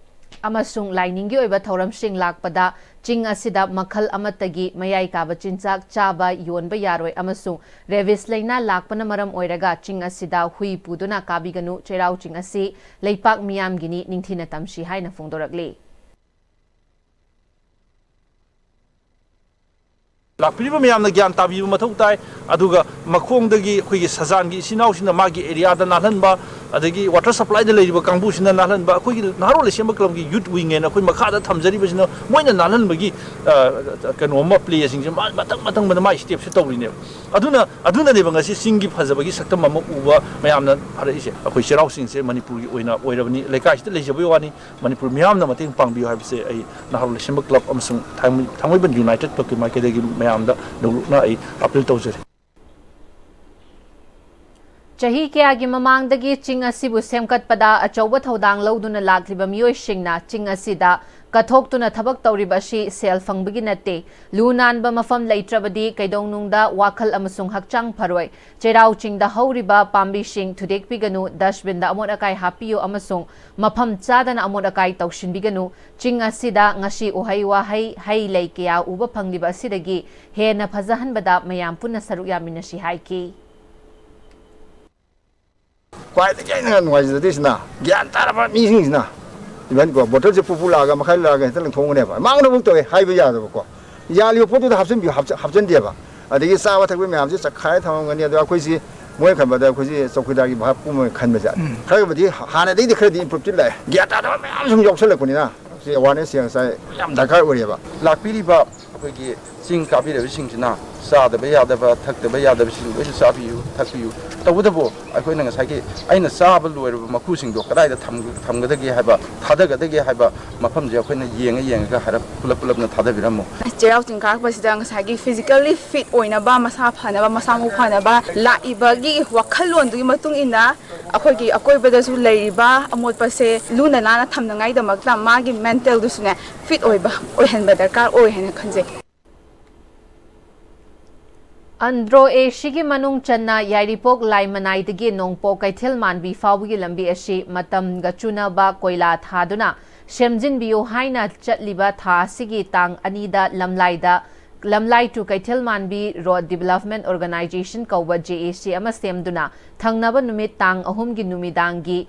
ꯑꯃꯁꯨꯡ ꯂꯥꯏꯅꯤꯡꯒꯤ ꯑꯣꯏꯕ ꯊꯧꯔꯝꯁꯤꯡ ꯂꯥꯛꯄꯗ ꯆꯤꯡ ꯑꯁꯤꯗ ꯃꯈꯜ ꯑꯃꯠꯇꯒꯤ ꯃꯌꯥꯏ ꯀꯥꯕ ꯆꯤꯟꯖꯥꯛ ꯆꯥꯕ ꯌꯣꯟꯕ ꯌꯥꯔꯣꯏ ꯑꯃꯁꯨꯡ rabies ꯂꯩꯅꯥ ꯂꯥꯛꯄꯅ ꯃꯔꯝ ꯑꯣꯏꯔꯒ ꯆꯤꯡ ꯑꯁꯤꯗ ꯍꯨꯏ ꯄꯨꯗꯨꯅ ꯀꯥꯕꯤꯒꯅꯨ꯫ ꯆꯩꯔꯥꯎ ꯆꯤꯡ ꯑꯁꯤ ꯂꯩꯄꯥꯛ ꯃꯤꯌꯥꯝꯒꯤꯅꯤ, ꯅꯤꯡꯊꯤꯅ ꯇꯝꯁꯤ ꯍꯥꯏꯅ ꯐꯣꯡꯗꯣꯔꯛꯂꯤ꯫ ꯂꯥꯛꯄꯤꯔꯤꯕ ꯃꯌꯥꯝꯅ ꯒ꯭ꯌꯥꯟ ꯇꯥꯕꯤꯕ ꯃꯊꯧ ꯇꯥꯏ꯫ ꯑꯗꯨꯒ ꯃꯈꯣꯡꯗꯒꯤ ꯑꯩꯈꯣꯏꯒꯤ ꯁꯖꯥꯟꯒꯤ ꯏꯆꯤꯟ ꯏꯅꯥꯎꯁꯤꯡꯅ ꯃꯥꯒꯤ ꯑꯦꯔꯤꯌꯥꯗ ꯅꯥꯜꯍꯟꯕ, ꯑꯗꯒꯤ water supplyꯗ ꯂꯩꯔꯤꯕ ꯀꯥꯡꯕꯨꯁꯤꯅ ꯅꯥꯜꯍꯟꯕ, ꯑꯩꯈꯣꯏꯒꯤ ꯅꯍꯥꯔꯣꯜ ꯂꯩꯁꯦꯝꯕ clubꯀꯤ youth wingꯅ ꯑꯩꯈꯣꯏ ꯃꯈꯥꯗ ꯊꯝꯖꯔꯤꯕꯁꯤꯅ ꯃꯣꯏꯅ ꯅꯥꯜꯍꯟꯕꯒꯤ, ꯑ, ꯀꯩꯅꯣ ꯑꯃ, playꯁꯤꯡꯁꯦ ꯃꯥ ꯃꯊꯪ ꯃꯊꯪ ꯃꯥꯏ stepꯁꯦ ꯇꯧꯔꯤꯅꯦꯕ꯫ ꯑꯗꯨꯅ, ꯑꯗꯨꯅꯅꯦꯕ ꯉꯁꯤ ꯆꯤꯡꯒꯤ ꯐꯖꯕꯒꯤ ꯁꯛꯇꯝ ꯑꯃ ꯎꯕ ꯃꯌꯥꯝꯅ ꯐꯔꯛꯏꯁꯦ꯫ ꯑꯩꯈꯣꯏ ꯆꯩꯔꯥꯎ ꯆꯤꯡꯁꯦ ꯃꯅꯤꯄꯨꯔꯒꯤ ꯑꯣꯏꯅ ꯑꯣꯏꯔꯕꯅꯤ, ꯂꯩꯀꯥꯏꯁꯤꯗ ꯂꯩꯖꯕꯒꯤ ꯋꯥꯅꯤ꯫ ꯃꯅꯤꯄꯨꯔ ꯃꯤꯌꯥꯝꯅ ꯃꯇꯦꯡ ꯄꯥꯡꯕꯤꯌꯨ ꯍꯥꯏꯕꯁꯦ ꯑꯩ ꯅꯍꯥꯔꯣꯜ ꯂꯩꯁꯦꯝꯕ club ꯑꯃꯁꯨꯡ ꯊꯥꯡꯃꯩ-, ꯊꯥꯡꯃꯩꯕꯟ United Clubꯀꯤ ꯃꯥꯏꯀꯩꯗꯒꯤ ꯃꯌꯥꯝꯗ ꯅꯧꯂꯨꯛꯅ ꯑꯩ appeal ꯇꯧꯖꯔꯤ꯫ ꯆꯍꯤ ꯀꯌꯥꯒꯤ ꯃꯃꯥꯡꯗꯒꯤ ꯆꯤꯡ ꯑꯁꯤꯕꯨ ꯁꯦꯝꯒꯠꯄꯗ ꯑꯆꯧꯕ ꯊꯧꯗꯥꯡ ꯂꯧꯗꯨꯅ ꯂꯥꯛꯂꯤꯕ ꯃꯤꯑꯣꯏꯁꯤꯡꯅ ꯆꯤꯡ ꯑꯁꯤꯗ ꯀꯠꯊꯣꯛꯇꯨꯅ ꯊꯕꯛ ꯇꯧꯔꯤꯕ ꯑꯁꯤ ꯁꯦꯜ ꯐꯪꯕꯒꯤ ꯅꯠꯇꯦ꯫ ꯂꯨ ꯅꯥꯟꯕ ꯃꯐꯝ ꯂꯩꯇ꯭ꯔꯕꯗꯤ ꯀꯩꯗꯧꯅꯨꯡꯗ ꯋꯥꯈꯜ ꯑꯃꯁꯨꯡ ꯍꯛꯆꯥꯡ ꯐꯔꯣꯏ꯫ ꯆꯩꯔꯥꯎ ꯆꯤꯡꯗ ꯍꯧꯔꯤꯕ ꯄꯥꯝꯕꯤꯁꯤꯡ ꯊꯨꯗꯦꯛꯄꯤꯒꯅꯨ, dustbin ꯗ ꯑꯃꯣꯠ ꯑꯀꯥꯏ ꯍꯥꯞꯄꯤꯌꯨ ꯑꯃꯁꯨꯡ ꯃꯐꯝ ꯆꯥꯗꯅ ꯑꯃꯣꯠ ꯑꯀꯥꯏ ꯇꯧꯁꯤꯟꯕꯤꯒꯅꯨ꯫ ꯆꯤꯡ ꯑꯁꯤꯗ ꯉꯁꯤ ꯎꯍꯩ ꯋꯥꯍꯩ, ꯍꯩ ꯂꯩ ꯀꯌꯥ ꯎꯕ ꯐꯪꯂꯤꯕ ꯑꯁꯤꯗꯒꯤ ꯍꯦꯟꯅ ꯐꯖꯍꯟꯕꯗ ꯃꯌꯥꯝ ꯄꯨꯟꯅ ꯁꯔꯨꯛ ꯌꯥꯃꯤꯟꯅꯁꯤ ꯍꯥꯏꯈꯤ꯫ ꯈ꯭ꯋꯥꯏꯗꯒꯤ ꯑꯩꯅ ꯅꯨꯡꯉꯥꯏꯖꯗ꯭ꯔꯤꯁꯤꯅ ꯒ꯭ꯌꯥꯟ ꯇꯥꯔꯕ ꯃꯤꯁꯤꯡꯁꯤꯅ ꯏꯚꯟ ꯀꯣ ꯕꯣꯇꯜꯁꯦ ꯄꯨꯄꯨ ꯂꯥꯛꯑꯒ ꯃꯈꯥꯏ ꯂꯥꯛꯑꯒ ꯍꯦꯛꯇ ꯂꯪꯊꯣꯛꯑꯝꯒꯅꯦꯕ꯫ ꯃꯥꯡꯅꯕ ꯇꯧꯋꯦ ꯍꯥꯏꯕ ꯌꯥꯗꯕꯀꯣ꯫ ꯌꯥꯜꯂꯤꯕ ꯄꯣꯠꯇꯨꯗ ꯍꯥꯞꯆꯤꯟꯕꯤꯌꯨ ꯍꯥꯞꯆ- ꯍꯥꯞꯆꯤꯟꯗꯦꯕ꯫ ꯑꯗꯒꯤ ꯆꯥꯕ ꯊꯛꯄ ꯃꯌꯥꯝꯁꯦ ꯆꯈꯥꯏ ꯊꯝꯃꯝꯒꯅꯤ꯫ ꯑꯗꯣ ꯑꯩꯈꯣꯏꯁꯤ ꯃꯣꯏꯅ ꯈꯟꯕꯗ ꯑꯩꯈꯣꯏꯁꯤ ꯆꯧꯀꯤꯗꯥꯔꯒꯤ ꯚꯥꯞ ꯀꯨꯝꯕ ꯈꯟꯕꯁꯦ ꯈꯔꯕꯨꯗꯤ ꯍꯥꯟꯅꯗꯩꯗꯤ ꯈꯔꯗꯤ improve ꯇꯤ ꯂꯥꯛꯑꯦ꯫ ꯒ꯭ꯌꯥꯟ ꯇꯥꯗꯕ ꯃꯌꯥꯝ ꯁꯨꯝ ꯌꯥꯎꯁꯜꯂꯛꯄꯅꯤꯅ ꯁꯤ awareness ꯁꯦ ꯉꯁꯥꯏ ꯌꯥꯝ ꯗꯔꯀꯥꯔ ꯑꯣꯏꯔꯦꯕ꯫ ꯂꯥꯛꯄꯤꯔꯤꯕ ꯑꯩꯈꯣꯏꯒꯤ ꯆꯤꯡ ꯀꯥꯕꯤꯔꯕꯁꯤꯡꯁꯤꯅ ꯆꯥꯗꯕ ꯌꯥꯗꯕ ꯊꯛꯇꯕ ꯌꯥꯗꯕꯁꯤꯡ ꯂꯣꯏꯅ ꯆꯥꯕꯤꯌꯨ ꯊꯛꯄꯤꯌꯨ꯫ ꯇꯧꯕꯇꯕꯨ ꯑꯩꯈꯣꯏꯅ ꯉꯁꯥꯏꯒꯤ ꯑꯩꯅ ꯆꯥꯕ ꯂꯣꯏꯔꯕ ꯃꯀꯨꯁꯤꯡꯗꯣ ꯀꯗꯥꯏꯗ ꯊꯝ- ꯊꯝꯒꯗꯒꯦ ꯍꯥꯏꯕ, ꯊꯥꯗꯒꯗꯒꯦ ꯍꯥꯏꯕ ꯃꯐꯝꯁꯦ ꯑꯩꯈꯣꯏꯅ ꯌꯦꯡꯉ ꯌꯦꯡꯉꯒ ꯍꯥꯏꯔꯞ ꯄꯨꯂꯞ ꯄꯨꯂꯞꯅ ꯊꯥꯗꯕꯤꯔꯝꯃꯨ꯫ ꯆꯩꯔꯥꯎ ꯆꯤꯡ ꯀꯥꯔꯛꯄꯁꯤꯗ ꯉꯁꯥꯏꯒꯤ physically fit ꯑꯣꯏꯅꯕ, ꯃꯁꯥ ꯐꯅꯕ, ꯃꯁꯥ ꯃꯎ ꯐꯅꯕ ꯂꯥꯛꯏꯕꯒꯤ ꯋꯥꯈꯜꯂꯣꯟꯗꯨꯒꯤ ꯃꯇꯨꯡ ꯏꯟꯅ ꯑꯩꯈꯣꯏꯒꯤ ꯑꯀꯣꯏꯕꯗꯁꯨ ꯂꯩꯔꯤꯕ ꯑꯃꯣꯠꯄꯁꯦ ꯂꯨꯅ ꯅꯥꯟꯅ ꯊꯝꯅꯉꯥꯏꯗꯃꯛꯇ ꯃꯥꯒꯤ mental ꯗꯨꯁꯨꯅꯦ fit ꯑꯣꯏꯕ ꯑꯣꯏꯍꯟꯕ ꯗꯔꯀꯥꯔ ꯑꯣꯏ ꯍꯥꯏꯅ ꯈꯟꯖꯩ꯫ ꯑꯟꯗ꯭ꯔꯣ ꯑꯦꯁꯤꯒꯤ ꯃꯅꯨꯡ ꯆꯟꯅ ꯌꯥꯏꯔꯤꯄꯣꯛ ꯂꯥꯏꯃꯅꯥꯏꯗꯒꯤ ꯅꯣꯡꯄꯣꯛ ꯀꯩꯊꯦꯜ ꯃꯥꯟꯕꯤ ꯐꯥꯎꯕꯒꯤ ꯂꯝꯕꯤ ꯑꯁꯤ ꯃꯇꯝꯒ ꯆꯨꯅꯕ ꯀꯣꯏꯂꯥ ꯊꯥꯗꯨꯅ ꯁꯦꯝꯖꯤꯟꯕꯤꯌꯨ ꯍꯥꯏꯅ ꯆꯠꯂꯤꯕ ꯊꯥ ꯑꯁꯤꯒꯤ ꯇꯥꯡ ꯑꯅꯤꯗ ꯂꯝꯂꯥꯏꯗ, ꯂꯝꯂꯥꯏ to ꯀꯩꯊꯦꯜ ꯃꯥꯟꯕꯤ Road Development Organisation ꯀꯧꯕ JAC ꯑꯃ ꯁꯦꯝꯗꯨꯅ ꯊꯪꯅꯕ ꯅꯨꯃꯤꯠ ꯇꯥꯡ ꯑꯍꯨꯝꯒꯤ ꯅꯨꯃꯤꯗꯥꯡꯒꯤ,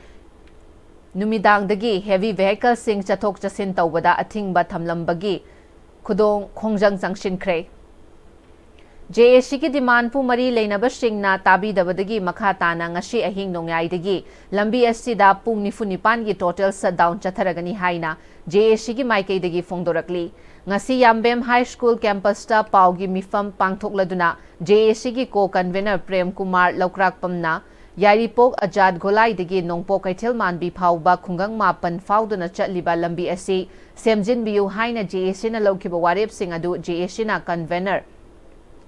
ꯅꯨꯃꯤꯗꯥꯡꯗꯒꯤ heavy vehicle ꯁꯤꯡ ꯆꯠꯊꯣꯛ ꯆꯠꯁꯤꯟ ꯇꯧꯕꯗ ꯑꯊꯤꯡꯕ ꯊꯝꯂꯝꯕꯒꯤ ꯈꯨꯗꯣꯡ ꯈꯣꯡꯖꯪ ꯆꯪꯁꯤꯟꯈ꯭ꯔꯦ꯫ JAC ꯒꯤ demand ꯄꯨ ꯃꯔꯤ ꯂꯩꯅꯕꯁꯤꯡꯅ ꯇꯥꯕꯤꯗꯕꯗꯒꯤ ꯃꯈꯥ ꯇꯥꯅ ꯉꯁꯤ ꯑꯍꯤꯡ ꯅꯣꯡꯌꯥꯏꯗꯒꯤ ꯂꯝꯕꯤ ꯑꯁꯤꯗ ꯄꯨꯡ ꯅꯤꯐꯨ ꯅꯤꯄꯥꯟꯒꯤ total shutdown ꯆꯠꯊꯔꯒꯅꯤ ꯍꯥꯏꯅ JAC ꯒꯤ ꯃꯥꯏꯀꯩꯗꯒꯤ ꯐꯣꯡꯗꯣꯔꯛꯂꯤ꯫ ꯉꯁꯤ ꯌꯥꯝꯕꯦꯝ High School campus ꯇ ꯄꯥꯎꯒꯤ ꯃꯤꯐꯝ ꯄꯥꯡꯊꯣꯛꯂꯗꯨꯅ JAC ꯒꯤ co convenor ꯄ꯭ꯔꯦꯝ ꯀꯨꯃꯥꯔ ꯂꯧꯀ꯭ꯔꯥꯛꯄꯝꯅ ꯌꯥꯏꯔꯤꯄꯣꯛ ꯑꯖꯥꯗ ꯒꯣꯂꯥꯏꯗꯒꯤ ꯅꯣꯡꯄꯣꯛ ꯀꯩꯊꯦꯜ ꯃꯥꯟꯕꯤ ꯐꯥꯎꯕ ꯈꯨꯡꯒꯪ ꯃꯥꯄꯟ ꯐꯥꯎꯗꯨꯅ ꯆꯠꯂꯤꯕ ꯂꯝꯕꯤ ꯑꯁꯤ ꯁꯦꯝꯖꯤꯟꯕꯤꯌꯨ ꯍꯥꯏꯅ JAC ꯅ ꯂꯧꯈꯤꯕ ꯋꯥꯔꯦꯞꯁꯤꯡ ꯑꯗꯨ JAC ꯅ convenor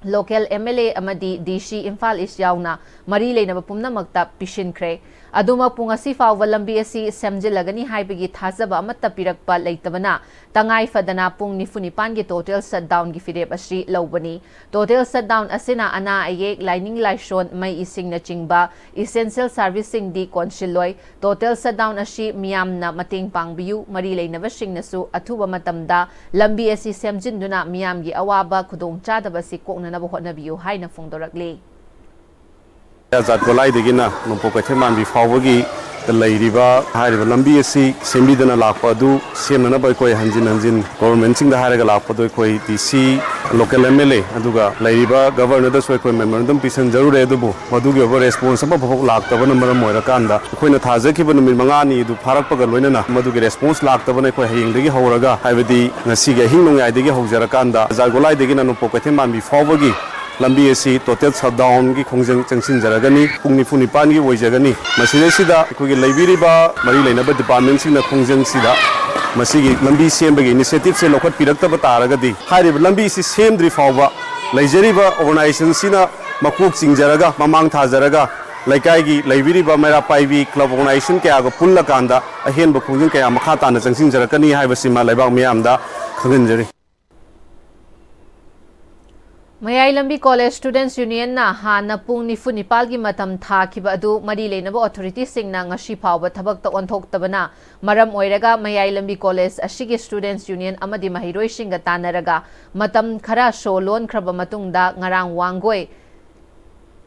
local M L A ꯑꯃꯗꯤ D C ꯏꯝꯐꯥꯜ ꯏꯁ ꯌꯥꯎꯅ ꯃꯔꯤ ꯂꯩꯅꯕ ꯄꯨꯝꯅꯃꯛꯇ ꯄꯤꯁꯤꯟꯈ꯭ꯔꯦ꯫ ꯑꯗꯨꯃꯛꯄꯨ ꯉꯁꯤ ꯐꯥꯎꯕ ꯂꯝꯕꯤ ꯑꯁꯤ ꯁꯦꯝꯖꯤꯜꯂꯒꯅꯤ ꯍꯥꯏꯕꯒꯤ ꯊꯥꯖꯕ ꯑꯃꯠꯇ ꯄꯤꯔꯛꯄ ꯂꯩꯇꯕꯅ ꯇꯉꯥꯏ ꯐꯗꯅ ꯄꯨꯡ ꯅꯤꯐꯨ ꯅꯤꯄꯥꯟꯒꯤ total shutdownꯒꯤ ꯐꯤꯔꯦꯞ ꯑꯁꯤ ꯂꯧꯕꯅꯤ꯫ Total shutdown ꯑꯁꯤꯅ ꯑꯅꯥ ꯑꯌꯦꯛ, ꯂꯥꯏꯅꯤꯡ ꯂꯥꯏꯁꯣꯟ, ꯃꯩ ꯏꯁꯤꯡꯅꯆꯤꯡꯕ essential serviceꯁꯤꯡꯗꯤ ꯀꯣꯟꯁꯤꯜꯂꯣꯏ꯫ Total shutdown ꯑꯁꯤ ꯃꯤꯌꯥꯝꯅ ꯃꯇꯦꯡ ꯄꯥꯡꯕꯤꯌꯨ, ꯃꯔꯤ ꯂꯩꯅꯕꯁꯤꯡꯅꯁꯨ ꯑꯊꯨꯕ ꯃꯇꯝꯗ ꯂꯝꯕꯤ ꯑꯁꯤ ꯁꯦꯝꯖꯤꯟꯗꯨꯅ ꯃꯤꯌꯥꯝꯒꯤ ꯑꯋꯥꯕ ꯈꯨꯗꯣꯡꯆꯥꯗꯕ ꯑꯁꯤ ꯀꯣꯛꯅꯅꯕ ꯍꯣꯠꯅꯕꯤꯌꯨ ꯍꯥꯏꯅ ꯐꯣꯡꯗꯣꯔꯛꯂꯤ꯫ ꯑꯖꯥꯠ ꯒꯣꯂꯥꯏꯗꯒꯤꯅ ꯅꯣꯡꯄꯣꯛ ꯀꯩꯊꯦꯜ ꯃꯥꯟꯕꯤ ꯐꯥꯎꯕꯒꯤ ꯂꯩꯔꯤꯕ ꯍꯥꯏꯔꯤꯕ ꯂꯝꯕꯤ ꯑꯁꯤ ꯁꯦꯝꯕꯤꯗꯅ ꯂꯥꯛꯄ ꯑꯗꯨ ꯁꯦꯝꯅꯅꯕ ꯑꯩꯈꯣꯏ ꯍꯟꯖꯤꯟ ꯍꯟꯖꯤꯟ governmentꯁꯤꯡꯗ ꯍꯥꯏꯔꯒ ꯂꯥꯛꯄꯗꯣ ꯑꯩꯈꯣꯏ D C, local M L A, ꯑꯗꯨꯒ ꯂꯩꯔꯤꯕ governorꯗꯁꯨ ꯑꯩꯈꯣꯏ memorandum ꯄꯤꯁꯟꯖꯔꯨꯔꯦ꯫ ꯑꯗꯨꯕꯨ ꯃꯗꯨꯒꯤ ꯑꯣꯏꯕ response ꯑꯃꯐꯥꯎ ꯂꯥꯛꯇꯕꯅ ꯃꯔꯝ ꯑꯣꯏꯔꯀꯥꯟꯗ ꯑꯩꯈꯣꯏꯅ ꯊꯥꯖꯈꯤꯕ ꯅꯨꯃꯤꯠ ꯃꯉꯥꯅꯤ ꯑꯗꯨ ꯐꯥꯔꯛꯄꯒ ꯂꯣꯏꯅꯅ ꯃꯗꯨꯒꯤ response ꯂꯥꯛꯇꯕꯅ ꯑꯩꯈꯣꯏ ꯍꯌꯦꯡꯗꯒꯤ ꯍꯧꯔꯒ, ꯍꯥꯏꯕꯗꯤ ꯉꯁꯤꯒꯤ ꯑꯍꯤꯡ ꯅꯣꯡꯌꯥꯏꯗꯒꯤ ꯍꯧꯖꯔꯀꯥꯟꯗ ꯑꯖꯥꯠ ꯒꯣꯂꯥꯏꯗꯒꯤꯅ ꯅꯣꯡꯄꯣꯛ ꯀꯩꯊꯦꯜ ꯃꯥꯟꯕꯤ ꯐꯥꯎꯕꯒꯤ ꯂꯝꯕꯤ ꯑꯁꯤ total shutdownꯒꯤ ꯈꯣꯡꯖꯪ ꯆꯪꯁꯤꯟꯖꯔꯒꯅꯤ꯫ ꯄꯨꯡ ꯅꯤꯐꯨ ꯅꯤꯄꯥꯟꯒꯤ ꯑꯣꯏꯖꯒꯅꯤ꯫ ꯃꯁꯤꯗꯩꯁꯤꯗ ꯑꯩꯈꯣꯏꯒꯤ ꯂꯩꯕꯤꯔꯤꯕ ꯃꯔꯤ ꯂꯩꯅꯕ departmentꯁꯤꯡꯅ ꯈꯣꯡꯖꯪꯁꯤꯗ ꯃꯁꯤꯒꯤ ꯂꯝꯕꯤ ꯁꯦꯝꯕꯒꯤ initiativeꯁꯦ ꯂꯧꯈꯠꯄꯤꯔꯛꯇꯕ ꯇꯥꯔꯒꯗꯤ, ꯍꯥꯏꯔꯤꯕ ꯂꯝꯕꯤ ꯑꯁꯤ ꯁꯦꯝꯗ꯭ꯔꯤ ꯐꯥꯎꯕ ꯂꯩꯖꯔꯤꯕ organizationꯁꯤꯅ ꯃꯀꯣꯛ ꯆꯤꯡꯖꯔꯒ, ꯃꯃꯥꯡ ꯊꯥꯖꯔꯒ, ꯂꯩꯀꯥꯏꯒꯤ ꯂꯩꯕꯤꯔꯤꯕ ꯃꯩꯔꯥ ꯄꯥꯏꯕꯤ club organization ꯀꯌꯥꯒ ꯄꯨꯜꯂꯀꯥꯟꯗ ꯑꯍꯦꯟꯕ ꯈꯣꯡꯖꯪ ꯀꯌꯥ ꯃꯈꯥ ꯇꯥꯅ ꯆꯪꯁꯤꯟꯖꯔꯛꯀꯅꯤ ꯍꯥꯏꯕꯁꯤꯃ ꯂꯩꯕꯥꯛ ꯃꯤꯌꯥꯝꯗ ꯈꯪꯍꯟꯖꯔꯤ꯫ ꯃꯌꯥꯏ ꯂꯝꯕꯤ College Students Unionꯅ ꯍꯥꯟꯅ ꯄꯨꯡ ꯅꯤꯐꯨ ꯅꯤꯄꯥꯜꯒꯤ ꯃꯇꯝ ꯊꯥꯈꯤꯕ ꯑꯗꯨ ꯃꯔꯤ ꯂꯩꯅꯕ authorityꯁꯤꯡꯅ ꯉꯁꯤ ꯐꯥꯎꯕ ꯊꯕꯛꯇ ꯑꯣꯟꯊꯣꯛꯇꯕꯅ ꯃꯔꯝ ꯑꯣꯏꯔꯒ ꯃꯌꯥꯏ ꯂꯝꯕꯤ college ꯑꯁꯤꯒꯤ Students Union ꯑꯃꯗꯤ ꯃꯍꯩꯔꯣꯏꯁꯤꯡꯒ ꯇꯥꯟꯅꯔꯒ ꯃꯇꯝ ꯈꯔ show ꯂꯣꯟꯈ꯭ꯔꯕ ꯃꯇꯨꯡꯗ ꯉꯔꯥꯡ ꯋꯥꯡꯒꯣꯏ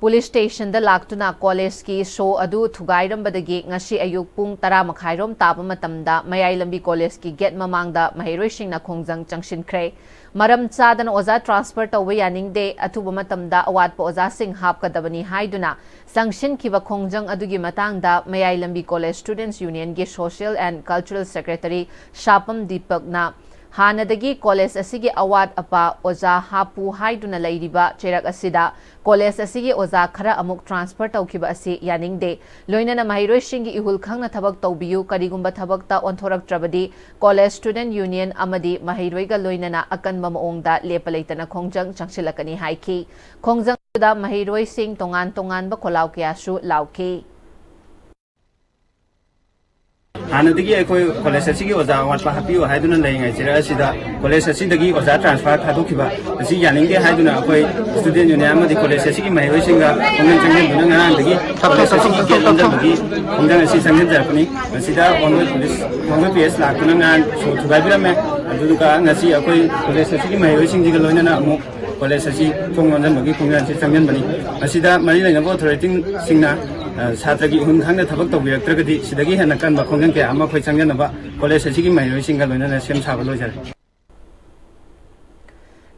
police stationꯗ ꯂꯥꯛꯇꯨꯅ collegeꯀꯤ show ꯑꯗꯨ ꯊꯨꯒꯥꯏꯔꯝꯕꯗꯒꯤ ꯉꯁꯤ ꯑꯌꯨꯛ ꯄꯨꯡ ꯇꯔꯥ ꯃꯈꯥꯏꯔꯣꯝ ꯇꯥꯕ ꯃꯇꯝꯗ ꯃꯌꯥꯏ ꯂꯝꯕꯤ collegeꯀꯤ gate ꯃꯃꯥꯡꯗ ꯃꯍꯩꯔꯣꯏꯁꯤꯡꯅ ꯈꯣꯡꯖꯪ ꯆꯪꯁꯤꯟꯈ꯭ꯔꯦ꯫ ꯃꯔꯝ ꯆꯥꯗꯅ ꯑꯣꯖꯥ transfer ꯇꯧꯕ ꯌꯥꯅꯤꯡꯗꯦ, ꯑꯊꯨꯕ ꯃꯇꯝꯗ ꯑꯋꯥꯠꯄ ꯑꯣꯖꯥꯁꯤꯡ ꯍꯥꯞꯀꯗꯕꯅꯤ ꯍꯥꯏꯗꯨꯅ ꯆꯪꯁꯤꯟꯈꯤꯕ ꯈꯣꯡꯖꯪ ꯑꯗꯨꯒꯤ ꯃꯇꯥꯡꯗ ꯃꯌꯥꯏ ꯂꯝꯕꯤ College Students Unionꯒꯤ Social and Cultural Secretary ꯁꯥꯄꯝ ꯗꯤꯄꯛꯅ ꯍꯥꯟꯅꯗꯒꯤ ꯀꯣꯂꯦꯖ ꯑꯁꯤꯒꯤ ꯑꯋꯥꯠ ꯑꯄꯥ ꯑꯣꯖꯥ ꯍꯥꯞꯄꯨ ꯍꯥꯏꯗꯨꯅ ꯂꯩꯔꯤꯕ ꯆꯩꯔꯛ ꯑꯁꯤꯗ ꯀꯣꯂꯦꯖ ꯑꯁꯤꯒꯤ ꯑꯣꯖꯥ ꯈꯔ ꯑꯃꯨꯛ transfer ꯇꯧꯈꯤꯕ ꯑꯁꯤ ꯌꯥꯅꯤꯡꯗꯦ꯫ ꯂꯣꯏꯅꯅ ꯃꯍꯩꯔꯣꯏꯁꯤꯡꯒꯤ ꯏꯍꯨꯜ ꯈꯪꯅ ꯊꯕꯛ ꯇꯧꯕꯤꯌꯨ, ꯀꯔꯤꯒꯨꯝꯕ ꯊꯕꯛꯇ ꯑꯣꯟꯊꯣꯔꯛꯇ꯭ꯔꯕꯗꯤ ꯀꯣꯂꯦꯖ ꯁ꯭ꯇꯨꯗꯦꯟꯠ ꯌꯨꯅꯤꯌꯟ ꯑꯃꯗꯤ ꯃꯍꯩꯔꯣꯏꯒ ꯂꯣꯏꯅꯅ ꯑꯀꯟꯕ ꯃꯑꯣꯡꯗ ꯂꯦꯞꯄ ꯂꯩꯇꯅ ꯈꯣꯡꯖꯪ ꯆꯪꯁꯤꯜꯂꯛꯀꯅꯤ ꯍꯥꯏꯈꯤ꯫ ꯈꯣꯡꯖꯪ ꯑꯗꯨꯗ ꯃꯍꯩꯔꯣꯏꯁꯤꯡ ꯇꯣꯉꯥꯟ ꯇꯣꯉꯥꯟꯕ ꯈꯣꯜꯂꯥꯎ ꯀꯌꯥꯁꯨ ꯂꯥꯎꯈꯤ꯫ ꯍꯥꯟꯅꯗꯒꯤ ꯑꯩꯈꯣꯏ ꯀꯣꯂꯦꯖ ꯑꯁꯤꯒꯤ ꯑꯣꯖꯥ ꯑꯋꯥꯠꯄ ꯍꯥꯞꯄꯤꯌꯨ ꯍꯥꯏꯗꯨꯅ ꯂꯩꯔꯤꯉꯩ ꯆꯩꯔꯛ ꯑꯁꯤꯗ ꯀꯣꯂꯦꯖ ꯑꯁꯤꯗꯒꯤ ꯑꯣꯖꯥ transfer ꯊꯥꯗꯣꯛꯈꯤꯕ ꯑꯁꯤ ꯌꯥꯅꯤꯡꯗꯦ ꯍꯥꯏꯗꯨꯅ ꯑꯩꯈꯣꯏ ꯁ꯭ꯇꯨꯗꯦꯟꯠ ꯌꯨꯅꯤꯌꯟ ꯑꯃꯗꯤ ꯀꯣꯂꯦꯖ ꯑꯁꯤꯒꯤ ꯃꯍꯩꯔꯣꯏꯁꯤꯡꯒ ꯈꯣꯡꯖꯪ ꯆꯪꯁꯤꯟꯗꯨꯅ ꯉꯔꯥꯡꯗꯒꯤ ꯀꯣꯂꯦꯖ ꯑꯁꯤꯒꯤ ꯒꯦꯠ ꯂꯣꯟꯁꯤꯟꯕꯒꯤ ꯈꯣꯡꯖꯪ ꯑꯁꯤ ꯆꯪꯁꯤꯟꯖꯔꯛꯄꯅꯤ꯫ ꯃꯁꯤꯗ Wangoi police, Wangoi P S ꯂꯥꯛꯇꯨꯅ ꯉꯔꯥꯡ ꯁꯣ ꯊꯨꯒꯥꯏꯕꯤꯔꯝꯃꯦ꯫ ꯑꯗꯨꯒ ꯉꯁꯤ ꯑꯩꯈꯣꯏ ꯀꯣꯂꯦꯖ ꯑꯁꯤꯒꯤ ꯃꯍꯩꯔꯣꯏꯁꯤꯡꯁꯤꯒ ꯂꯣꯏꯅꯅ ꯑꯃꯨꯛ ꯀꯣꯂꯦꯖ ꯑꯁꯤ ꯊꯣꯡ ꯂꯣꯟꯁꯤꯟꯕꯒꯤ ꯈꯣꯡꯖꯪ ꯑꯁꯤ ꯆꯪꯁꯤꯟꯕꯅꯤ꯫ ꯃꯁꯤꯗ ꯃꯔꯤ ꯂꯩꯅꯕ ꯑꯣꯊꯣꯔꯤꯇꯤꯁꯤꯡꯅ, ꯑ, ꯁꯥꯇ꯭ꯔꯒꯤ ꯏꯍꯨꯜ ꯈꯪꯅ ꯊꯕꯛ ꯇꯧꯕꯤꯔꯛꯇ꯭ꯔꯒꯗꯤ ꯁꯤꯗꯒꯤ ꯍꯦꯟꯅ ꯀꯟꯕ ꯈꯣꯡꯖꯪ ꯀꯌꯥ ꯑꯃ ꯑꯩꯈꯣꯏ ꯆꯪꯖꯅꯕ ꯀꯣꯂꯦꯖ ꯑꯁꯤꯒꯤ ꯃꯍꯩꯔꯣꯏꯁꯤꯡꯒ ꯂꯣꯏꯅꯅ ꯁꯦꯝ ꯁꯥꯕ ꯂꯣꯏꯖꯔꯦ꯫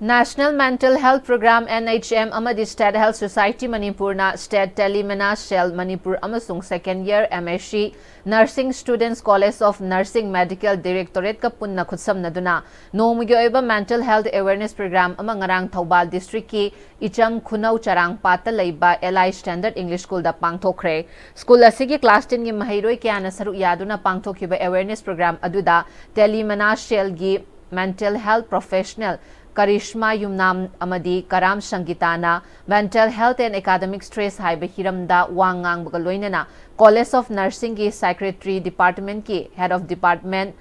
National Mental Health Program, N H M, ꯑꯃꯗꯤ State Health Society ꯃꯅꯤꯄꯨꯔꯅ State Telemena Cell ꯃꯅꯤꯄꯨꯔ ꯑꯃꯁꯨꯡ second year M S C Nursing Students, College of Nursing, Medical Directorate ꯀ ꯄꯨꯟꯅ ꯈꯨꯠꯁꯝꯅꯗꯨꯅ ꯅꯣꯡꯃꯒꯤ ꯑꯣꯏꯕ mental health awareness program ꯑꯃ ꯉꯔꯥꯡ ꯊꯧꯕꯥꯜ district ꯀꯤ ꯏꯆꯝ ꯈꯨꯅꯧ ꯆꯔꯥꯡꯄꯥꯠꯇ ꯂꯩꯕ L I Standard English School the ꯄꯥꯡꯊꯣꯛꯈ꯭ꯔꯦ꯫ School ꯑꯁꯤꯒꯤ class ten ꯒꯤ ꯃꯍꯩꯔꯣꯏ ꯀꯌꯥꯅ ꯁꯔꯨꯛ ꯌꯥꯗꯨꯅ ꯄꯥꯡꯊꯣꯛꯈꯤꯕ awareness program ꯑꯗꯨꯗ Telemena Cell ꯒꯤ mental health professional ꯀꯔꯤꯁꯃꯥ ꯌꯨꯝꯅꯥꯝ ꯑꯃꯗꯤ ꯀꯔꯥꯝ ꯁꯪꯒꯤꯇꯥꯅ mental health and academic stress ꯍꯥꯏꯕ ꯍꯤꯔꯝꯗ ꯋꯥ ꯉꯥꯡꯕꯒ ꯂꯣꯏꯅꯅ College of Nursing ꯒꯤ Psychiatry Department ꯀꯤ Head of Department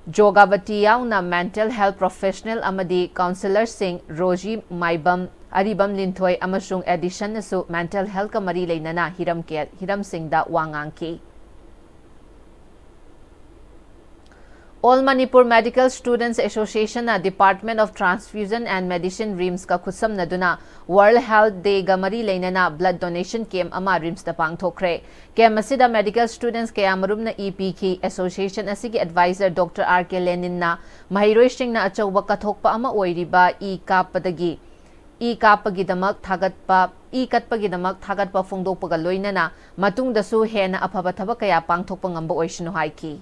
ꯖꯣꯒꯥꯕꯇꯤ ꯌꯥꯎꯅ mental health professional ꯑꯃꯗꯤ counsellor ꯁꯤꯡ ꯔꯣꯖꯤ ꯃꯥꯏꯕꯝ, ꯑꯔꯤꯕꯝ ꯂꯤꯟꯊꯣꯏ ꯑꯃꯁꯨꯡ ꯑꯦꯗꯤꯁꯟꯅꯁꯨ mental health ꯀ ꯃꯔꯤ ꯂꯩꯅꯅ ꯍꯤꯔꯝ ꯀꯌꯥ, ꯍꯤꯔꯝꯁꯤꯡꯗ ꯋꯥ ꯉꯥꯡꯈꯤ꯫ All Manipur Medical Students Association ꯅ Department of Transfusion and Medicine, RIMS ꯀ ꯈꯨꯠꯁꯝꯅꯗꯨꯅ World Health Day ꯒ ꯃꯔꯤ ꯂꯩꯅꯅ blood donation camp ꯑꯃ RIMS ꯇ ꯄꯥꯡꯊꯣꯛꯈ꯭ꯔꯦ꯫ Camp ꯑꯁꯤꯗ medical students ꯀꯌꯥ ꯃꯔꯨꯝꯅ ꯏ ꯄꯤꯈꯤ꯫ Association ꯑꯁꯤꯒꯤ advisor Doctor R K Lenin ꯅ ꯃꯍꯩꯔꯣꯏꯁꯤꯡꯅ ꯑꯆꯧꯕ ꯀꯠꯊꯣꯛꯄ ꯑꯃ ꯑꯣꯏꯔꯤꯕ ꯏ ꯀꯥꯞꯄꯗꯒꯤ, ꯏ ꯀꯥꯞꯄꯒꯤꯗꯃꯛ ꯊꯥꯒꯠꯄ, ꯏ ꯀꯠꯄꯒꯤꯗꯃꯛ ꯊꯥꯒꯠꯄ ꯐꯣꯡꯗꯣꯛꯄꯒ ꯂꯣꯏꯅꯅ ꯃꯇꯨꯡꯗꯁꯨ ꯍꯦꯟꯅ ꯑꯐꯕ ꯊꯕꯛ ꯀꯌꯥ ꯄꯥꯡꯊꯣꯛꯄ ꯉꯝꯕ ꯑꯣꯏꯁꯅꯨ ꯍꯥꯏꯈꯤ꯫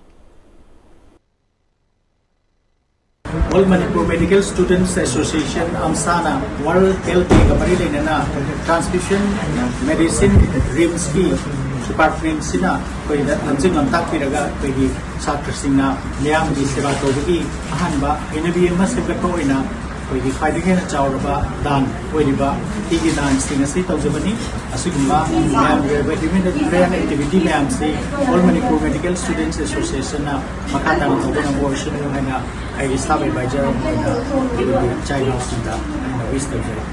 All Manipur Medical Students Association, ꯑꯝꯁꯥꯅ World Health Dayꯒ ꯃꯔꯤ ꯂꯩꯅꯅ transfusion medicine RIMSꯀꯤ departmentꯁꯤꯅ ꯑꯩꯈꯣꯏꯗ ꯂꯝꯖꯤꯡ ꯂꯝꯇꯥꯛꯄꯤꯔꯒ ꯑꯩꯈꯣꯏꯒꯤ ꯁꯥꯇ꯭ꯔꯁꯤꯡꯅ ꯃꯤꯌꯥꯝꯒꯤ ꯁꯦꯕꯥ ꯇꯧꯕꯒꯤ ꯑꯍꯥꯟꯕ ꯍꯩꯅꯕꯤ ꯑꯃ ꯁꯦꯝꯒꯠꯄ ꯑꯣꯏꯅ ꯑꯩꯈꯣꯏꯒꯤ ꯈ꯭ꯋꯥꯏꯗꯒꯤ ꯍꯦꯟꯅ ꯆꯥꯎꯔꯕ ꯗꯥꯟ ꯑꯣꯏꯔꯤꯕ ꯊꯤꯒꯤ ꯗꯥꯟꯁꯤꯡ ꯑꯁꯤ ꯇꯧꯖꯕꯅꯤ꯫ ꯑꯁꯤꯒꯨꯝꯕ ꯃꯌꯥꯝꯒꯤ ꯑꯣꯏꯕ humanitarian activity ꯃꯌꯥꯝꯁꯤ All Manipur Medical Students Associationꯅ ꯃꯈꯥ ꯇꯥꯅ ꯇꯧꯕ ꯉꯝꯕ ꯑꯣꯏꯁꯅꯨ ꯍꯥꯏꯅ ꯑꯩꯒꯤ staff advisor ꯑꯃ ꯑꯣꯏꯅ ꯑꯩꯈꯣꯏꯒꯤ ꯏꯆꯥ ꯏꯅꯥꯎꯁꯤꯡꯗ ꯑꯩꯅ wish ꯇꯧꯖꯔꯤ꯫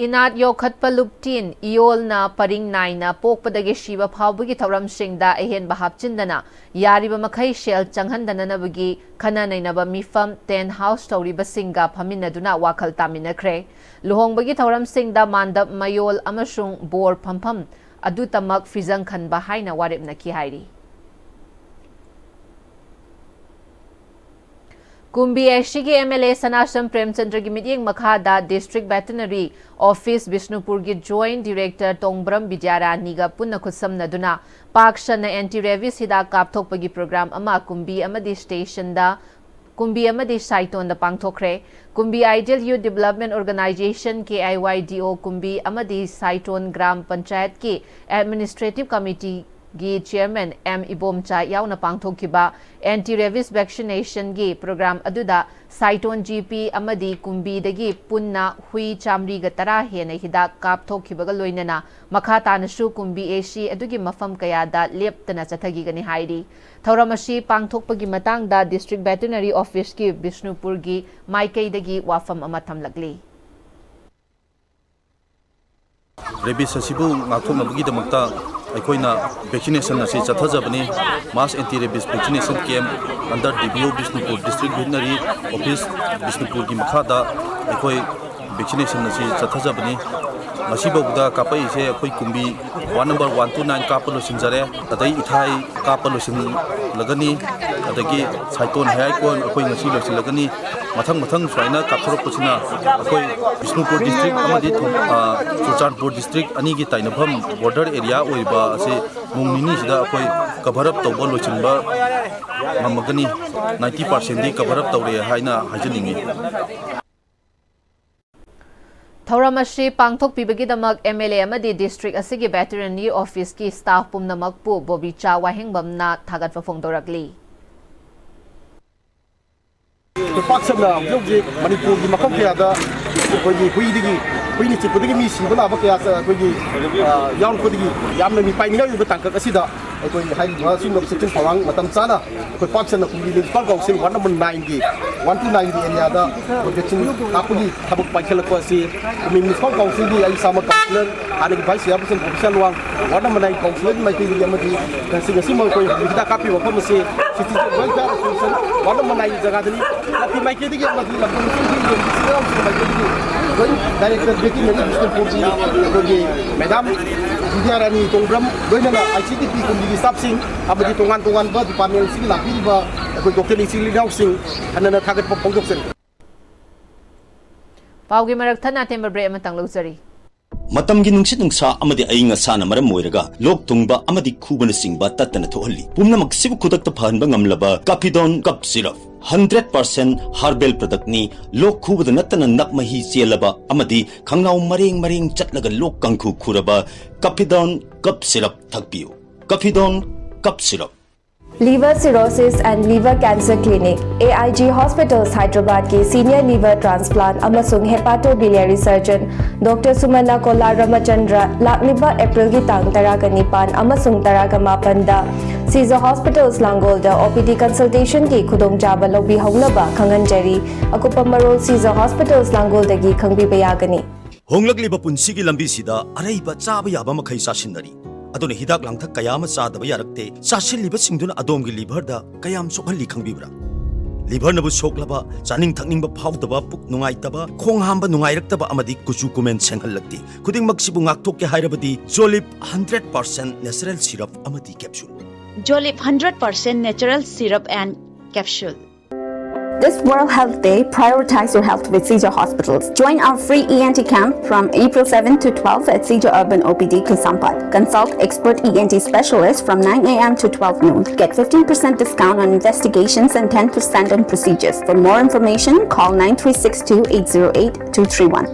ꯏꯅꯥꯠ ꯌꯣꯛꯈꯠꯄ ꯂꯨꯞꯇꯤꯟ ꯏꯌꯣꯜꯅ ꯄꯔꯤꯡ ꯅꯥꯏꯅ ꯄꯣꯛꯄꯗꯒꯤ ꯁꯤꯕ ꯐꯥꯎꯕꯒꯤ ꯊꯧꯔꯝꯁꯤꯡꯗ ꯑꯍꯦꯟꯕ ꯍꯥꯞꯆꯤꯟꯗꯅ ꯌꯥꯔꯤꯕ ꯃꯈꯩ ꯁꯦꯜ ꯆꯪꯍꯟꯗꯅꯅꯕꯒꯤ ꯈꯟꯅ ꯅꯩꯅꯕ ꯃꯤꯐꯝ tent house ꯇꯧꯔꯤꯕꯁꯤꯡꯒ ꯐꯝꯃꯤꯟꯅꯗꯨꯅ ꯋꯥꯈꯜ ꯇꯥꯃꯤꯟꯅꯈ꯭ꯔꯦ꯫ ꯂꯨꯍꯣꯡꯕꯒꯤ ꯊꯧꯔꯝꯁꯤꯡꯗ ꯃꯥꯟꯗꯞ ꯃꯌꯣꯜ ꯑꯃꯁꯨꯡ ꯕꯣꯔ ꯐꯝꯐꯝ ꯑꯗꯨꯇꯃꯛ ꯐꯤꯖꯪ ꯈꯟꯕ ꯍꯥꯏꯅ ꯋꯥꯔꯦꯞꯅꯈꯤ ꯍꯥꯏꯔꯤ꯫ ꯀꯨꯝꯕꯤ ꯑꯦꯁꯤꯒꯤ MLA ꯁꯅꯥꯁꯝ ꯄ꯭ꯔꯦꯝꯆꯟꯗ꯭ꯔꯒꯤ ꯃꯤꯠꯌꯦꯡ ꯃꯈꯥꯗ District Veterinary Office ꯕꯤꯁꯅꯨꯄꯨꯔꯒꯤ Joint Director ꯇꯣꯡꯕ꯭ꯔꯝ ꯕꯤꯗ꯭ꯌꯥꯔꯥꯅꯤꯒ ꯄꯨꯟꯅ ꯈꯨꯠꯁꯝꯅꯗꯨꯅ ꯄꯥꯛ ꯁꯟꯅ anti rabies ꯍꯤꯗꯥꯛ ꯀꯥꯞꯊꯣꯛꯄꯒꯤ program ꯑꯃ ꯀꯨꯝꯕꯤ ꯑꯃꯗꯤ stationꯗ, ꯀꯨꯝꯕꯤ ꯑꯃꯗꯤ ꯁꯥꯏꯇꯣꯟꯗ ꯄꯥꯡꯊꯣꯛꯈ꯭ꯔꯦ꯫ ꯀꯨꯝꯕꯤ Ideal Youth Development Organization, KIYDO, ꯀꯨꯝꯕꯤ ꯑꯃꯗꯤ ꯁꯥꯏꯇꯣꯟ ꯒ꯭ꯔꯥꯝ ꯄꯟꯆꯥꯌꯠꯀꯤ Administrative Committeeꯒꯤ Chairman M ꯏꯕꯣꯝꯆꯥ ꯌꯥꯎꯅ ꯄꯥꯡꯊꯣꯛꯈꯤꯕ anti rabies vaccinationꯒꯤ program ꯑꯗꯨꯗ ꯁꯥꯏꯇꯣꯟ GP ꯑꯃꯗꯤ ꯀꯨꯝꯕꯤꯗꯒꯤ ꯄꯨꯟꯅ ꯍꯨꯏ ꯆꯥꯃꯔꯤꯒ ꯇꯔꯥ ꯍꯦꯟꯅ ꯍꯤꯗꯥꯛ ꯀꯥꯞꯊꯣꯛꯈꯤꯕꯒ ꯂꯣꯏꯅꯅ ꯃꯈꯥ ꯇꯥꯅꯁꯨ ꯀꯨꯝꯕꯤ AC ꯑꯗꯨꯒꯤ ꯃꯐꯝ ꯀꯌꯥꯗ ꯂꯦꯞꯇꯅ ꯆꯠꯊꯈꯤꯒꯅꯤ ꯍꯥꯏꯔꯤ꯫ ꯊꯧꯔꯝ ꯑꯁꯤ ꯄꯥꯡꯊꯣꯛꯄꯒꯤ ꯃꯇꯥꯡꯗ District Veterinary Officeꯀꯤ ꯕꯤꯁꯅꯨꯄꯨꯔꯒꯤ ꯃꯥꯏꯀꯩꯗꯒꯤ ꯋꯥꯐꯝ ꯑꯃ ꯊꯝꯂꯛꯂꯤ꯫ Rabies ꯑꯁꯤꯕꯨ ꯉꯥꯛꯊꯣꯛꯅꯕꯒꯤꯗꯃꯛꯇ ꯑꯩꯈꯣꯏꯅ vaccination ꯑꯁꯤ ꯆꯠꯊꯖꯕꯅꯤ꯫ Mass anti rabies vaccination camp under DVO Bishnupur, District Veterinary Office ꯕꯤꯁꯅꯨꯄꯨꯔꯒꯤ ꯃꯈꯥꯗ ꯑꯩꯈꯣꯏ vaccination ꯑꯁꯤ ꯆꯠꯊꯖꯕꯅꯤ꯫ ꯉꯁꯤꯐꯥꯎꯗ ꯀꯥꯞꯄꯛꯏꯁꯦ ꯑꯩꯈꯣꯏ Kumbi ward number one two nine ꯀꯥꯞꯄ ꯂꯣꯏꯁꯤꯟꯖꯔꯦ꯫ ꯑꯗꯩ ꯏꯊꯥꯏ ꯀꯥꯞꯄ ꯂꯣꯏꯁꯤꯜꯂꯒꯅꯤ, ꯑꯗꯒꯤ ꯁꯥꯏꯇꯣꯟ ꯍꯌꯥꯏꯀꯣꯟ ꯑꯩꯈꯣꯏ ꯉꯁꯤ ꯂꯣꯏꯁꯤꯜꯂꯒꯅꯤ꯫ ꯃꯊꯪ ꯃꯊꯪ ꯁꯨꯃꯥꯏꯅ ꯀꯥꯞꯊꯣꯔꯛꯄꯁꯤꯅ ꯑꯩꯈꯣꯏ ꯕꯤꯁꯅꯨꯄꯨꯔ ꯗꯤꯁꯇ꯭ꯔꯤꯛ ꯑꯃꯗꯤ ꯊꯣꯡ-, ꯑ, ꯆꯨꯔꯆꯥꯟꯄꯨꯔ ꯗꯤꯁꯇ꯭ꯔꯤꯛ ꯑꯅꯤꯒꯤ ꯇꯥꯏꯅꯐꯝ ꯕꯣꯔꯗꯔ ꯑꯦꯔꯤꯌꯥ ꯑꯣꯏꯔꯤꯕ ꯑꯁꯤ ꯅꯣꯡ ꯅꯤꯅꯤꯁꯤꯗ ꯑꯩꯈꯣꯏ ꯀꯚꯔ ꯑꯞ ꯇꯧꯕ ꯂꯣꯏꯁꯤꯟꯕ ꯉꯝꯃꯒꯅꯤ꯫ ꯅꯥꯏꯟꯇꯤ ꯄꯥꯔꯁꯦꯟꯗꯤ ꯀꯚꯔ ꯑꯞ ꯇꯧꯔꯦ ꯍꯥꯏꯅ ꯍꯥꯏꯖꯅꯤꯡꯉꯤ꯫ ꯊꯧꯔꯝ ꯑꯁꯤ ꯄꯥꯡꯊꯣꯛꯄꯤꯕꯒꯤꯗꯃꯛ ꯑꯦꯝ ꯑꯦꯜ ꯑꯦ ꯑꯃꯗꯤ ꯗꯤꯁꯇ꯭ꯔꯤꯛ ꯑꯁꯤꯒꯤ ꯚꯦꯇꯔꯅꯔꯤ ꯑꯣꯐꯤꯁꯀꯤ ꯁ꯭ꯇꯥꯐ ꯄꯨꯝꯅꯃꯛꯄꯨ ꯕꯣꯕꯤꯆꯥ ꯋꯥꯍꯦꯡꯕꯝꯅ ꯊꯥꯒꯠꯄ ꯐꯣꯡꯗꯣꯔꯛꯂꯤ꯫ ꯑꯩꯈꯣꯏ ꯄꯥꯛ ꯁꯟꯅ ꯍꯧꯖꯤꯛ ꯍꯧꯖꯤꯛ ꯃꯅꯤꯄꯨꯔꯒꯤ ꯃꯐꯝ ꯀꯌꯥꯗ ꯑꯩꯈꯣꯏꯒꯤ ꯍꯨꯏꯗꯒꯤ, ꯍꯨꯏꯅ ꯆꯤꯛꯄꯗꯒꯤ ꯃꯤ ꯁꯤꯕ ꯅꯥꯕ ꯀꯌꯥ ꯑꯩꯈꯣꯏꯒꯤ, ꯑ, ꯌꯥꯎꯔꯛꯄꯗꯒꯤ ꯌꯥꯝꯅ ꯃꯤꯄꯥꯏꯅꯤꯡꯉꯥꯏ ꯑꯣꯏꯕ ꯇꯥꯡꯀꯛ ꯑꯁꯤꯗ ꯑꯩꯈꯣꯏ ꯍꯥꯏꯔꯤꯕ ꯑꯁꯤꯒꯨꯝꯂꯕ ꯆꯦꯛꯁꯤꯟ ꯊꯧꯔꯥꯡ ꯃꯇꯝ ꯆꯥꯅ ꯑꯩꯈꯣꯏ ꯄꯥꯛ ꯁꯟꯅ ꯀꯨꯝꯕꯤ ꯃ꯭ꯌꯨꯅꯤꯁꯤꯄꯥꯜ ꯀꯥꯎꯟꯁꯤꯜ ꯋꯥꯔꯗ ꯅꯝꯕꯔ ꯅꯥꯏꯟꯒꯤ ꯋꯥꯟ ꯇꯨ ꯅꯥꯏꯟꯒꯤ ꯑꯦꯔꯤꯌꯥꯗ ꯑꯩꯈꯣꯏ ꯚꯦꯛꯁꯤꯟ ꯀꯥꯞꯄꯒꯤ ꯊꯕꯛ ꯄꯥꯏꯈꯠꯂꯛꯄ ꯑꯁꯤ ꯀꯨꯝꯕꯤ ꯃ꯭ꯌꯨꯅꯤꯁꯤꯄꯥꯜ ꯀꯥꯎꯟꯁꯤꯜꯒꯤ ꯑꯩ ꯏꯁꯥꯃꯛ ꯀꯥꯎꯟꯁꯤꯂꯔ, ꯍꯥꯟꯅꯒꯤ vice chairperson professor Luwang, ward number nine ꯀꯥꯎꯟꯁꯤꯂꯔꯒꯤ ꯃꯥꯏꯀꯩꯗꯒꯤ ꯑꯃꯗꯤ ꯉꯁꯤ, ꯉꯁꯤꯃꯛ ꯑꯩꯈꯣꯏ ꯍꯤꯗꯥꯛ ꯀꯥꯞꯄꯤꯕ ꯃꯐꯝ ꯑꯁꯤ citizen welfare association ward number ꯅꯥꯏꯟꯒꯤ ꯖꯒꯥꯗꯅꯤ꯫ ꯖꯥꯇꯤ ꯃꯥꯏꯀꯩꯗꯒꯤ ꯑꯃꯗꯤ ꯂꯝꯗꯝ ꯁꯤꯡꯒꯤ ꯏꯆꯤꯜ ꯏꯅꯥꯎꯁꯤꯡꯒꯤ ꯃꯥꯏꯀꯩꯗꯒꯤ ꯖꯣꯏꯟꯠ ꯗꯥꯏꯔꯦꯛꯇꯔ ꯕꯦꯇꯔꯅꯔꯤ ꯕꯤꯁꯅꯨꯄꯨꯔꯒꯤ ꯑꯩꯈꯣꯏꯒꯤ ꯃꯦꯗꯥꯝ ꯕꯤꯗ꯭ꯌꯥꯔꯥꯅꯤ ꯇꯣꯡꯕ꯭ꯔꯝ, ꯂꯣꯏꯅꯅ ꯑꯥꯏ ꯁꯤ ꯗꯤ ꯄꯤ ꯀꯨꯝꯕꯤꯒꯤ ꯁ꯭ꯇꯥꯐꯁꯤꯡ ꯑꯃꯗꯤ ꯇꯣꯉꯥꯟ ꯇꯣꯉꯥꯟꯕ ꯗꯤꯄꯥꯔꯠꯃꯦꯟꯁꯤꯒꯤ ꯂꯥꯛꯄꯤꯔꯤꯕ ꯑꯩꯈꯣꯏ ꯗꯣꯛꯇꯔ ꯏꯆꯤꯜ ꯏꯅꯥꯎꯁꯤꯡ ꯍꯟꯅꯅ ꯊꯥꯒꯠꯄ ꯐꯣꯡꯗꯣꯛꯆꯔꯤ꯫ ꯄꯥꯎꯒꯤ ꯃꯔꯛ ꯊꯠꯅ ꯑꯇꯦꯟꯕ ꯕ꯭ꯔꯦꯛ ꯑꯃꯇꯪ ꯂꯧꯖꯔꯤ꯫ ꯃꯇꯝꯒꯤ ꯅꯨꯡꯁꯤꯠ ꯅꯨꯡꯁꯥ ꯑꯃꯗꯤ ꯑꯏꯪ ꯑꯁꯥꯅ ꯃꯔꯝ ꯑꯣꯏꯔꯒ ꯂꯣꯛ ꯊꯨꯡꯕ ꯑꯃꯗꯤ ꯈꯨꯕꯅꯆꯤꯡꯕ ꯇꯠꯇꯅ ꯊꯣꯛꯍꯜꯂꯤ꯫ ꯄꯨꯝꯅꯃꯛꯁꯤꯕꯨ ꯈꯨꯗꯛꯇ ꯐꯍꯟꯕ ꯉꯝꯂꯕ ꯀꯥꯐꯤꯗꯣꯟ cough syrup, hundred percent herbal ꯄ꯭ꯔꯗꯛꯅꯤ꯫ ꯂꯣꯛ ꯈꯨꯕꯗ ꯅꯠꯇꯅ ꯅꯞ ꯃꯍꯤ ꯆꯦꯜꯂꯕ ꯑꯃꯗꯤ ꯈꯪꯅꯥꯎ ꯃꯔꯦꯡ ꯃꯔꯦꯡ ꯆꯠꯂꯒ ꯂꯣꯛ ꯀꯥꯡꯈꯨ ꯈꯨꯔꯕ ꯀꯥꯐꯤꯗꯣꯟ ꯀꯞ ꯁꯤꯔꯞ ꯊꯛꯄꯤꯌꯨ꯫ ꯀꯥꯐꯤꯗꯣꯟ cough syrup. Liver Cirrhosis and Liver Cancer Clinic, A I G Hospitals, Hyderabad ꯀꯤ senior liver transplant ꯑꯃꯁꯨꯡ hepatobiliary surgeon Doctor ꯁꯨꯃꯅꯥ ꯀꯣꯂꯥ ꯔꯃꯆꯟꯗ꯭ꯔ ꯂꯥꯛꯂꯤꯕ ꯑꯦꯄ꯭ꯔꯤꯜꯒꯤ ꯇꯥꯡ ꯇꯔꯥꯒ ꯅꯤꯄꯥꯟ ꯑꯃꯁꯨꯡ ꯇꯔꯥꯒ ꯃꯥꯄꯟꯗ ꯁꯤꯖ ꯍꯣꯁꯄꯤꯇꯥꯜꯁ ꯂꯥꯡꯒꯣꯜꯗ ꯑꯣ ꯄꯤ ꯗꯤ ꯀꯟꯁꯜꯇꯦꯁꯟꯒꯤ ꯈꯨꯗꯣꯡꯆꯥꯕ ꯂꯧꯕꯤꯍꯧꯅꯕ ꯈꯪꯍꯟꯖꯔꯤ꯫ ꯑꯀꯨꯞꯄ ꯃꯔꯣꯜ ꯁꯤꯖ ꯍꯣꯁꯄꯤꯇꯥꯜꯁ ꯂꯥꯡꯒꯣꯜꯗꯒꯤ ꯈꯪꯕꯤꯕ ꯌꯥꯒꯅꯤ꯫ ꯍꯣꯡꯂꯛꯂꯤꯕ ꯄꯨꯟꯁꯤꯒꯤ ꯂꯝꯕꯤꯁꯤꯗ ꯑꯔꯩꯕ ꯆꯥꯕ ꯌꯥꯕ ꯃꯈꯩ ꯆꯥꯁꯤꯟꯅꯔꯤ꯫ ꯑꯗꯨꯅ ꯍꯤꯗꯥꯛ ꯂꯥꯡꯊꯛ ꯀꯌꯥ ꯑꯃ ꯆꯥꯗꯕ ꯌꯥꯔꯛꯇꯦ꯫ ꯆꯥꯁꯤꯜꯂꯤꯕꯁꯤꯡꯗꯨꯅ ꯑꯗꯣꯝꯒꯤ ꯂꯤꯚꯔꯗ ꯀꯌꯥꯝ ꯁꯣꯛꯍꯜꯂꯤ ꯈꯪꯕꯤꯕ꯭ꯔꯥ? ꯂꯤꯚꯔꯅꯕꯨ ꯁꯣꯛꯂꯕ, ꯆꯥꯅꯤꯡ ꯊꯛꯅꯤꯡꯕ ꯐꯥꯎꯗꯕ, ꯄꯨꯛ ꯅꯨꯡꯉꯥꯏꯇꯕ, ꯈꯣꯡ ꯍꯥꯝꯕ ꯅꯨꯡꯉꯥꯏꯔꯛꯇꯕ ꯑꯃꯗꯤ ꯀꯨꯆꯨ ꯀꯨꯃꯦꯟ ꯁꯦꯡꯍꯜꯂꯛꯇꯦ꯫ ꯈꯨꯗꯤꯡꯃꯛꯁꯤꯕꯨ ꯉꯥꯛꯊꯣꯛꯀꯦ ꯍꯥꯏꯔꯕꯗꯤ ꯖꯣꯂꯤꯞ ꯍꯟꯗ꯭ꯔꯦꯠ ꯄꯥꯔꯁꯦꯟ ꯅꯦꯆꯔꯦꯜ ꯁꯤꯔꯞ ꯑꯃꯗꯤ capsule. Jolip hundred percent natural syrup and capsule. This World Health Day, prioritize your health with Seizure Hospitals. Join our free E N T camp from April seventh to twelfth at Seizure Urban O P D Kaisampad. Consult expert E N T specialists from nine a m to twelve noon. Get fifteen percent discount on investigations and ten percent on procedures. For more information, call nine three six two eight zero eight two three one.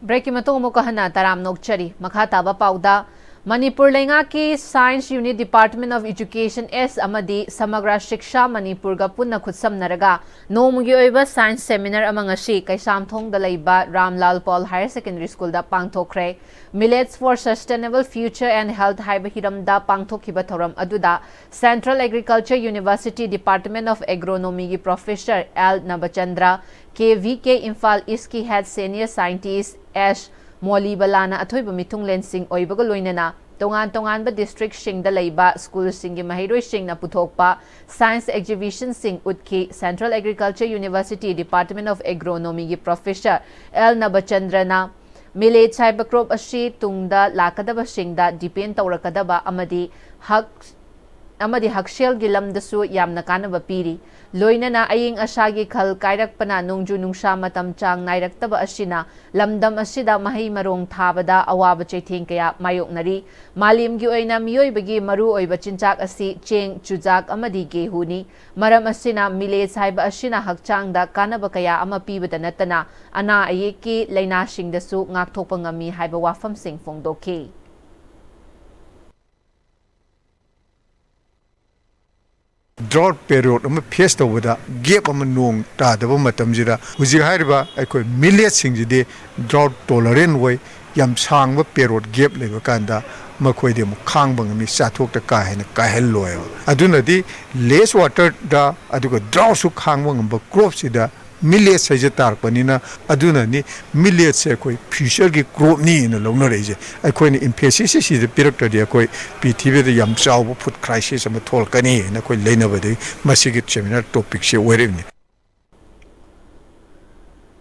ꯕ꯭ꯔꯦꯛꯀꯤ ꯃꯇꯨꯡ ꯑꯃꯨꯛꯀ ꯍꯟꯅ ꯇꯔꯥꯝꯅ ꯑꯣꯛꯆꯔꯤ꯫ ꯃꯈꯥ ꯇꯥꯕ ꯄꯥꯎꯗ, ꯃꯅꯤꯄꯨꯔ ꯂꯩꯉꯥꯛꯀꯤ Science Unit, Department of Education S ꯑꯃꯗꯤ ꯁꯃꯒ꯭ꯔ ꯁꯤꯛꯁꯥ ꯃꯅꯤꯄꯨꯔꯒ ꯄꯨꯟꯅ ꯈꯨꯠꯁꯝꯅꯔꯒ ꯅꯣꯡꯃꯒꯤ ꯑꯣꯏꯕ science seminar ꯑꯃ ꯉꯁꯤ ꯀꯩꯁꯥꯝꯊꯣꯡꯗ ꯂꯩꯕ ꯔꯥꯝꯂꯥꯜ ꯄꯥꯎꯜ Higher Secondary Schoolꯗ ꯄꯥꯡꯊꯣꯛꯈ꯭ꯔꯦ꯫ Millets for Sustainable Future and Health ꯍꯥꯏꯕ ꯍꯤꯔꯝꯗ ꯄꯥꯡꯊꯣꯛꯈꯤꯕ ꯊꯧꯔꯝ ꯑꯗꯨꯗ Central Agriculture University, Department of Agronomyꯒꯤ Professor L Nabachandra, K V K Imphal ꯏꯁꯀꯤ Head Senior Scientist S ꯃꯣꯂꯤꯕꯂꯥꯅ ꯑꯊꯣꯏꯕ ꯃꯤꯊꯨꯡꯂꯦꯟꯁꯤꯡ ꯑꯣꯏꯕꯒ ꯂꯣꯏꯅꯅ ꯇꯣꯉꯥꯟ ꯇꯣꯉꯥꯟꯕ districtꯁꯤꯡꯗ ꯂꯩꯕ schoolꯁꯤꯡꯒꯤ ꯃꯍꯩꯔꯣꯏꯁꯤꯡꯅ ꯄꯨꯊꯣꯛꯄ science exhibitionꯁꯤꯡ ꯎꯠꯈꯤ꯫ Central Agriculture University, Department of Agronomyꯒꯤ Professor L ꯅꯕꯆꯟꯗ꯭ꯔꯅ, millets ꯍꯥꯏꯕ crop ꯑꯁꯤ ꯇꯨꯡꯗ ꯂꯥꯛꯀꯗꯕꯁꯤꯡꯗ depend ꯇꯧꯔꯛꯀꯗꯕ ꯑꯃꯗꯤ ꯍꯛ ꯑꯃꯗꯤ ꯍꯛꯁꯦꯜꯒꯤ ꯂꯝꯗꯁꯨ ꯌꯥꯝꯅ ꯀꯥꯟꯅꯕ ꯄꯤꯔꯤ꯫ ꯂꯣꯏꯅꯅ ꯑꯏꯪ ꯑꯁꯥꯒꯤ ꯈꯜ ꯀꯥꯏꯔꯛꯄꯅ ꯅꯣꯡꯖꯨ ꯅꯨꯡꯁꯥ ꯃꯇꯝ ꯆꯥꯡ ꯅꯥꯏꯔꯛꯇꯕ ꯑꯁꯤꯅ ꯂꯝꯗꯝ ꯑꯁꯤꯗ ꯃꯍꯩ ꯃꯔꯣꯡ ꯊꯥꯕꯗ ꯑꯋꯥꯕ ꯆꯩꯊꯦꯡ ꯀꯌꯥ ꯃꯥꯌꯣꯛꯅꯔꯤ꯫ ꯃꯥꯂꯦꯝꯒꯤ ꯑꯣꯏꯅ ꯃꯤꯑꯣꯏꯕꯒꯤ ꯃꯔꯨꯑꯣꯏꯕ ꯆꯤꯟꯖꯥꯛ ꯑꯁꯤ ꯆꯦꯡ, ꯆꯨꯖꯥꯛ ꯑꯃꯗꯤ ꯒꯦꯍꯨꯅꯤ꯫ ꯃꯔꯝ ꯑꯁꯤꯅ millets ꯍꯥꯏꯕ ꯑꯁꯤꯅ ꯍꯛꯆꯥꯡꯗ ꯀꯥꯟꯅꯕ ꯀꯌꯥ ꯑꯃ ꯄꯤꯕꯗ ꯅꯠꯇꯅ ꯑꯅꯥ ꯑꯌꯦꯛꯀꯤ ꯂꯥꯏꯅꯥꯁꯤꯡꯗꯁꯨ ꯉꯥꯛꯊꯣꯛꯄ ꯉꯝꯃꯤ ꯍꯥꯏꯕ ꯋꯥꯐꯝꯁꯤꯡ ꯐꯣꯡꯗꯣꯛꯈꯤ꯫ Drought period ꯑꯃ face ꯇꯧꯕꯗ gap ꯑꯃ, ꯅꯣꯡ ꯇꯥꯗꯕ ꯃꯇꯝꯁꯤꯗ ꯍꯧꯖꯤꯛ ꯍꯥꯏꯔꯤꯕ ꯑꯩꯈꯣꯏ milletꯁꯤꯡꯁꯤꯗꯤ drought tolerant ꯑꯣꯏ꯫ ꯌꯥꯝ ꯁꯥꯡꯕ period gap ꯂꯩꯕ ꯀꯥꯟꯗ ꯃꯈꯣꯏꯗꯤ ꯑꯃꯨꯛ ꯈꯥꯡꯕ ꯉꯝꯃꯤ, ꯆꯥꯊꯣꯛꯇ ꯀꯥ ꯍꯦꯟꯅ ꯀꯥꯏꯍꯜꯂꯣꯏꯕ꯫ ꯑꯗꯨꯅꯗꯤ less waterꯗ ꯑꯗꯨꯒ droughtꯁꯨ ꯈꯥꯡꯕ ꯉꯝꯕ cropꯁꯤꯗ Millets ꯍꯥꯏꯁꯦ ꯇꯥꯔꯛꯄꯅꯤꯅ, ꯑꯗꯨꯅꯅꯤ, millets ꯁꯦ ꯑꯩꯈꯣꯏ future ꯒꯤ crop ꯅꯤꯅ ꯂꯧꯅꯔꯛꯏꯁꯦ꯫ ꯑꯩꯈꯣꯏꯅ emphasis ꯁꯤ ꯁꯤꯗ ꯄꯤꯔꯛꯇ꯭ꯔꯗꯤ ꯑꯩꯈꯣꯏ ꯄ꯭ꯔꯤꯊꯤꯕꯤꯗ ꯌꯥꯝ ꯆꯥꯎꯕ food crisis ꯑꯃ ꯊꯣꯛꯂꯛꯀꯅꯤ ꯍꯥꯏꯅ ꯑꯩꯈꯣꯏ ꯂꯩꯅꯕꯗꯒꯤ ꯃꯁꯤꯒꯤ seminar topic ꯁꯦ ꯑꯣꯏꯔꯛꯏꯕꯅꯤ꯫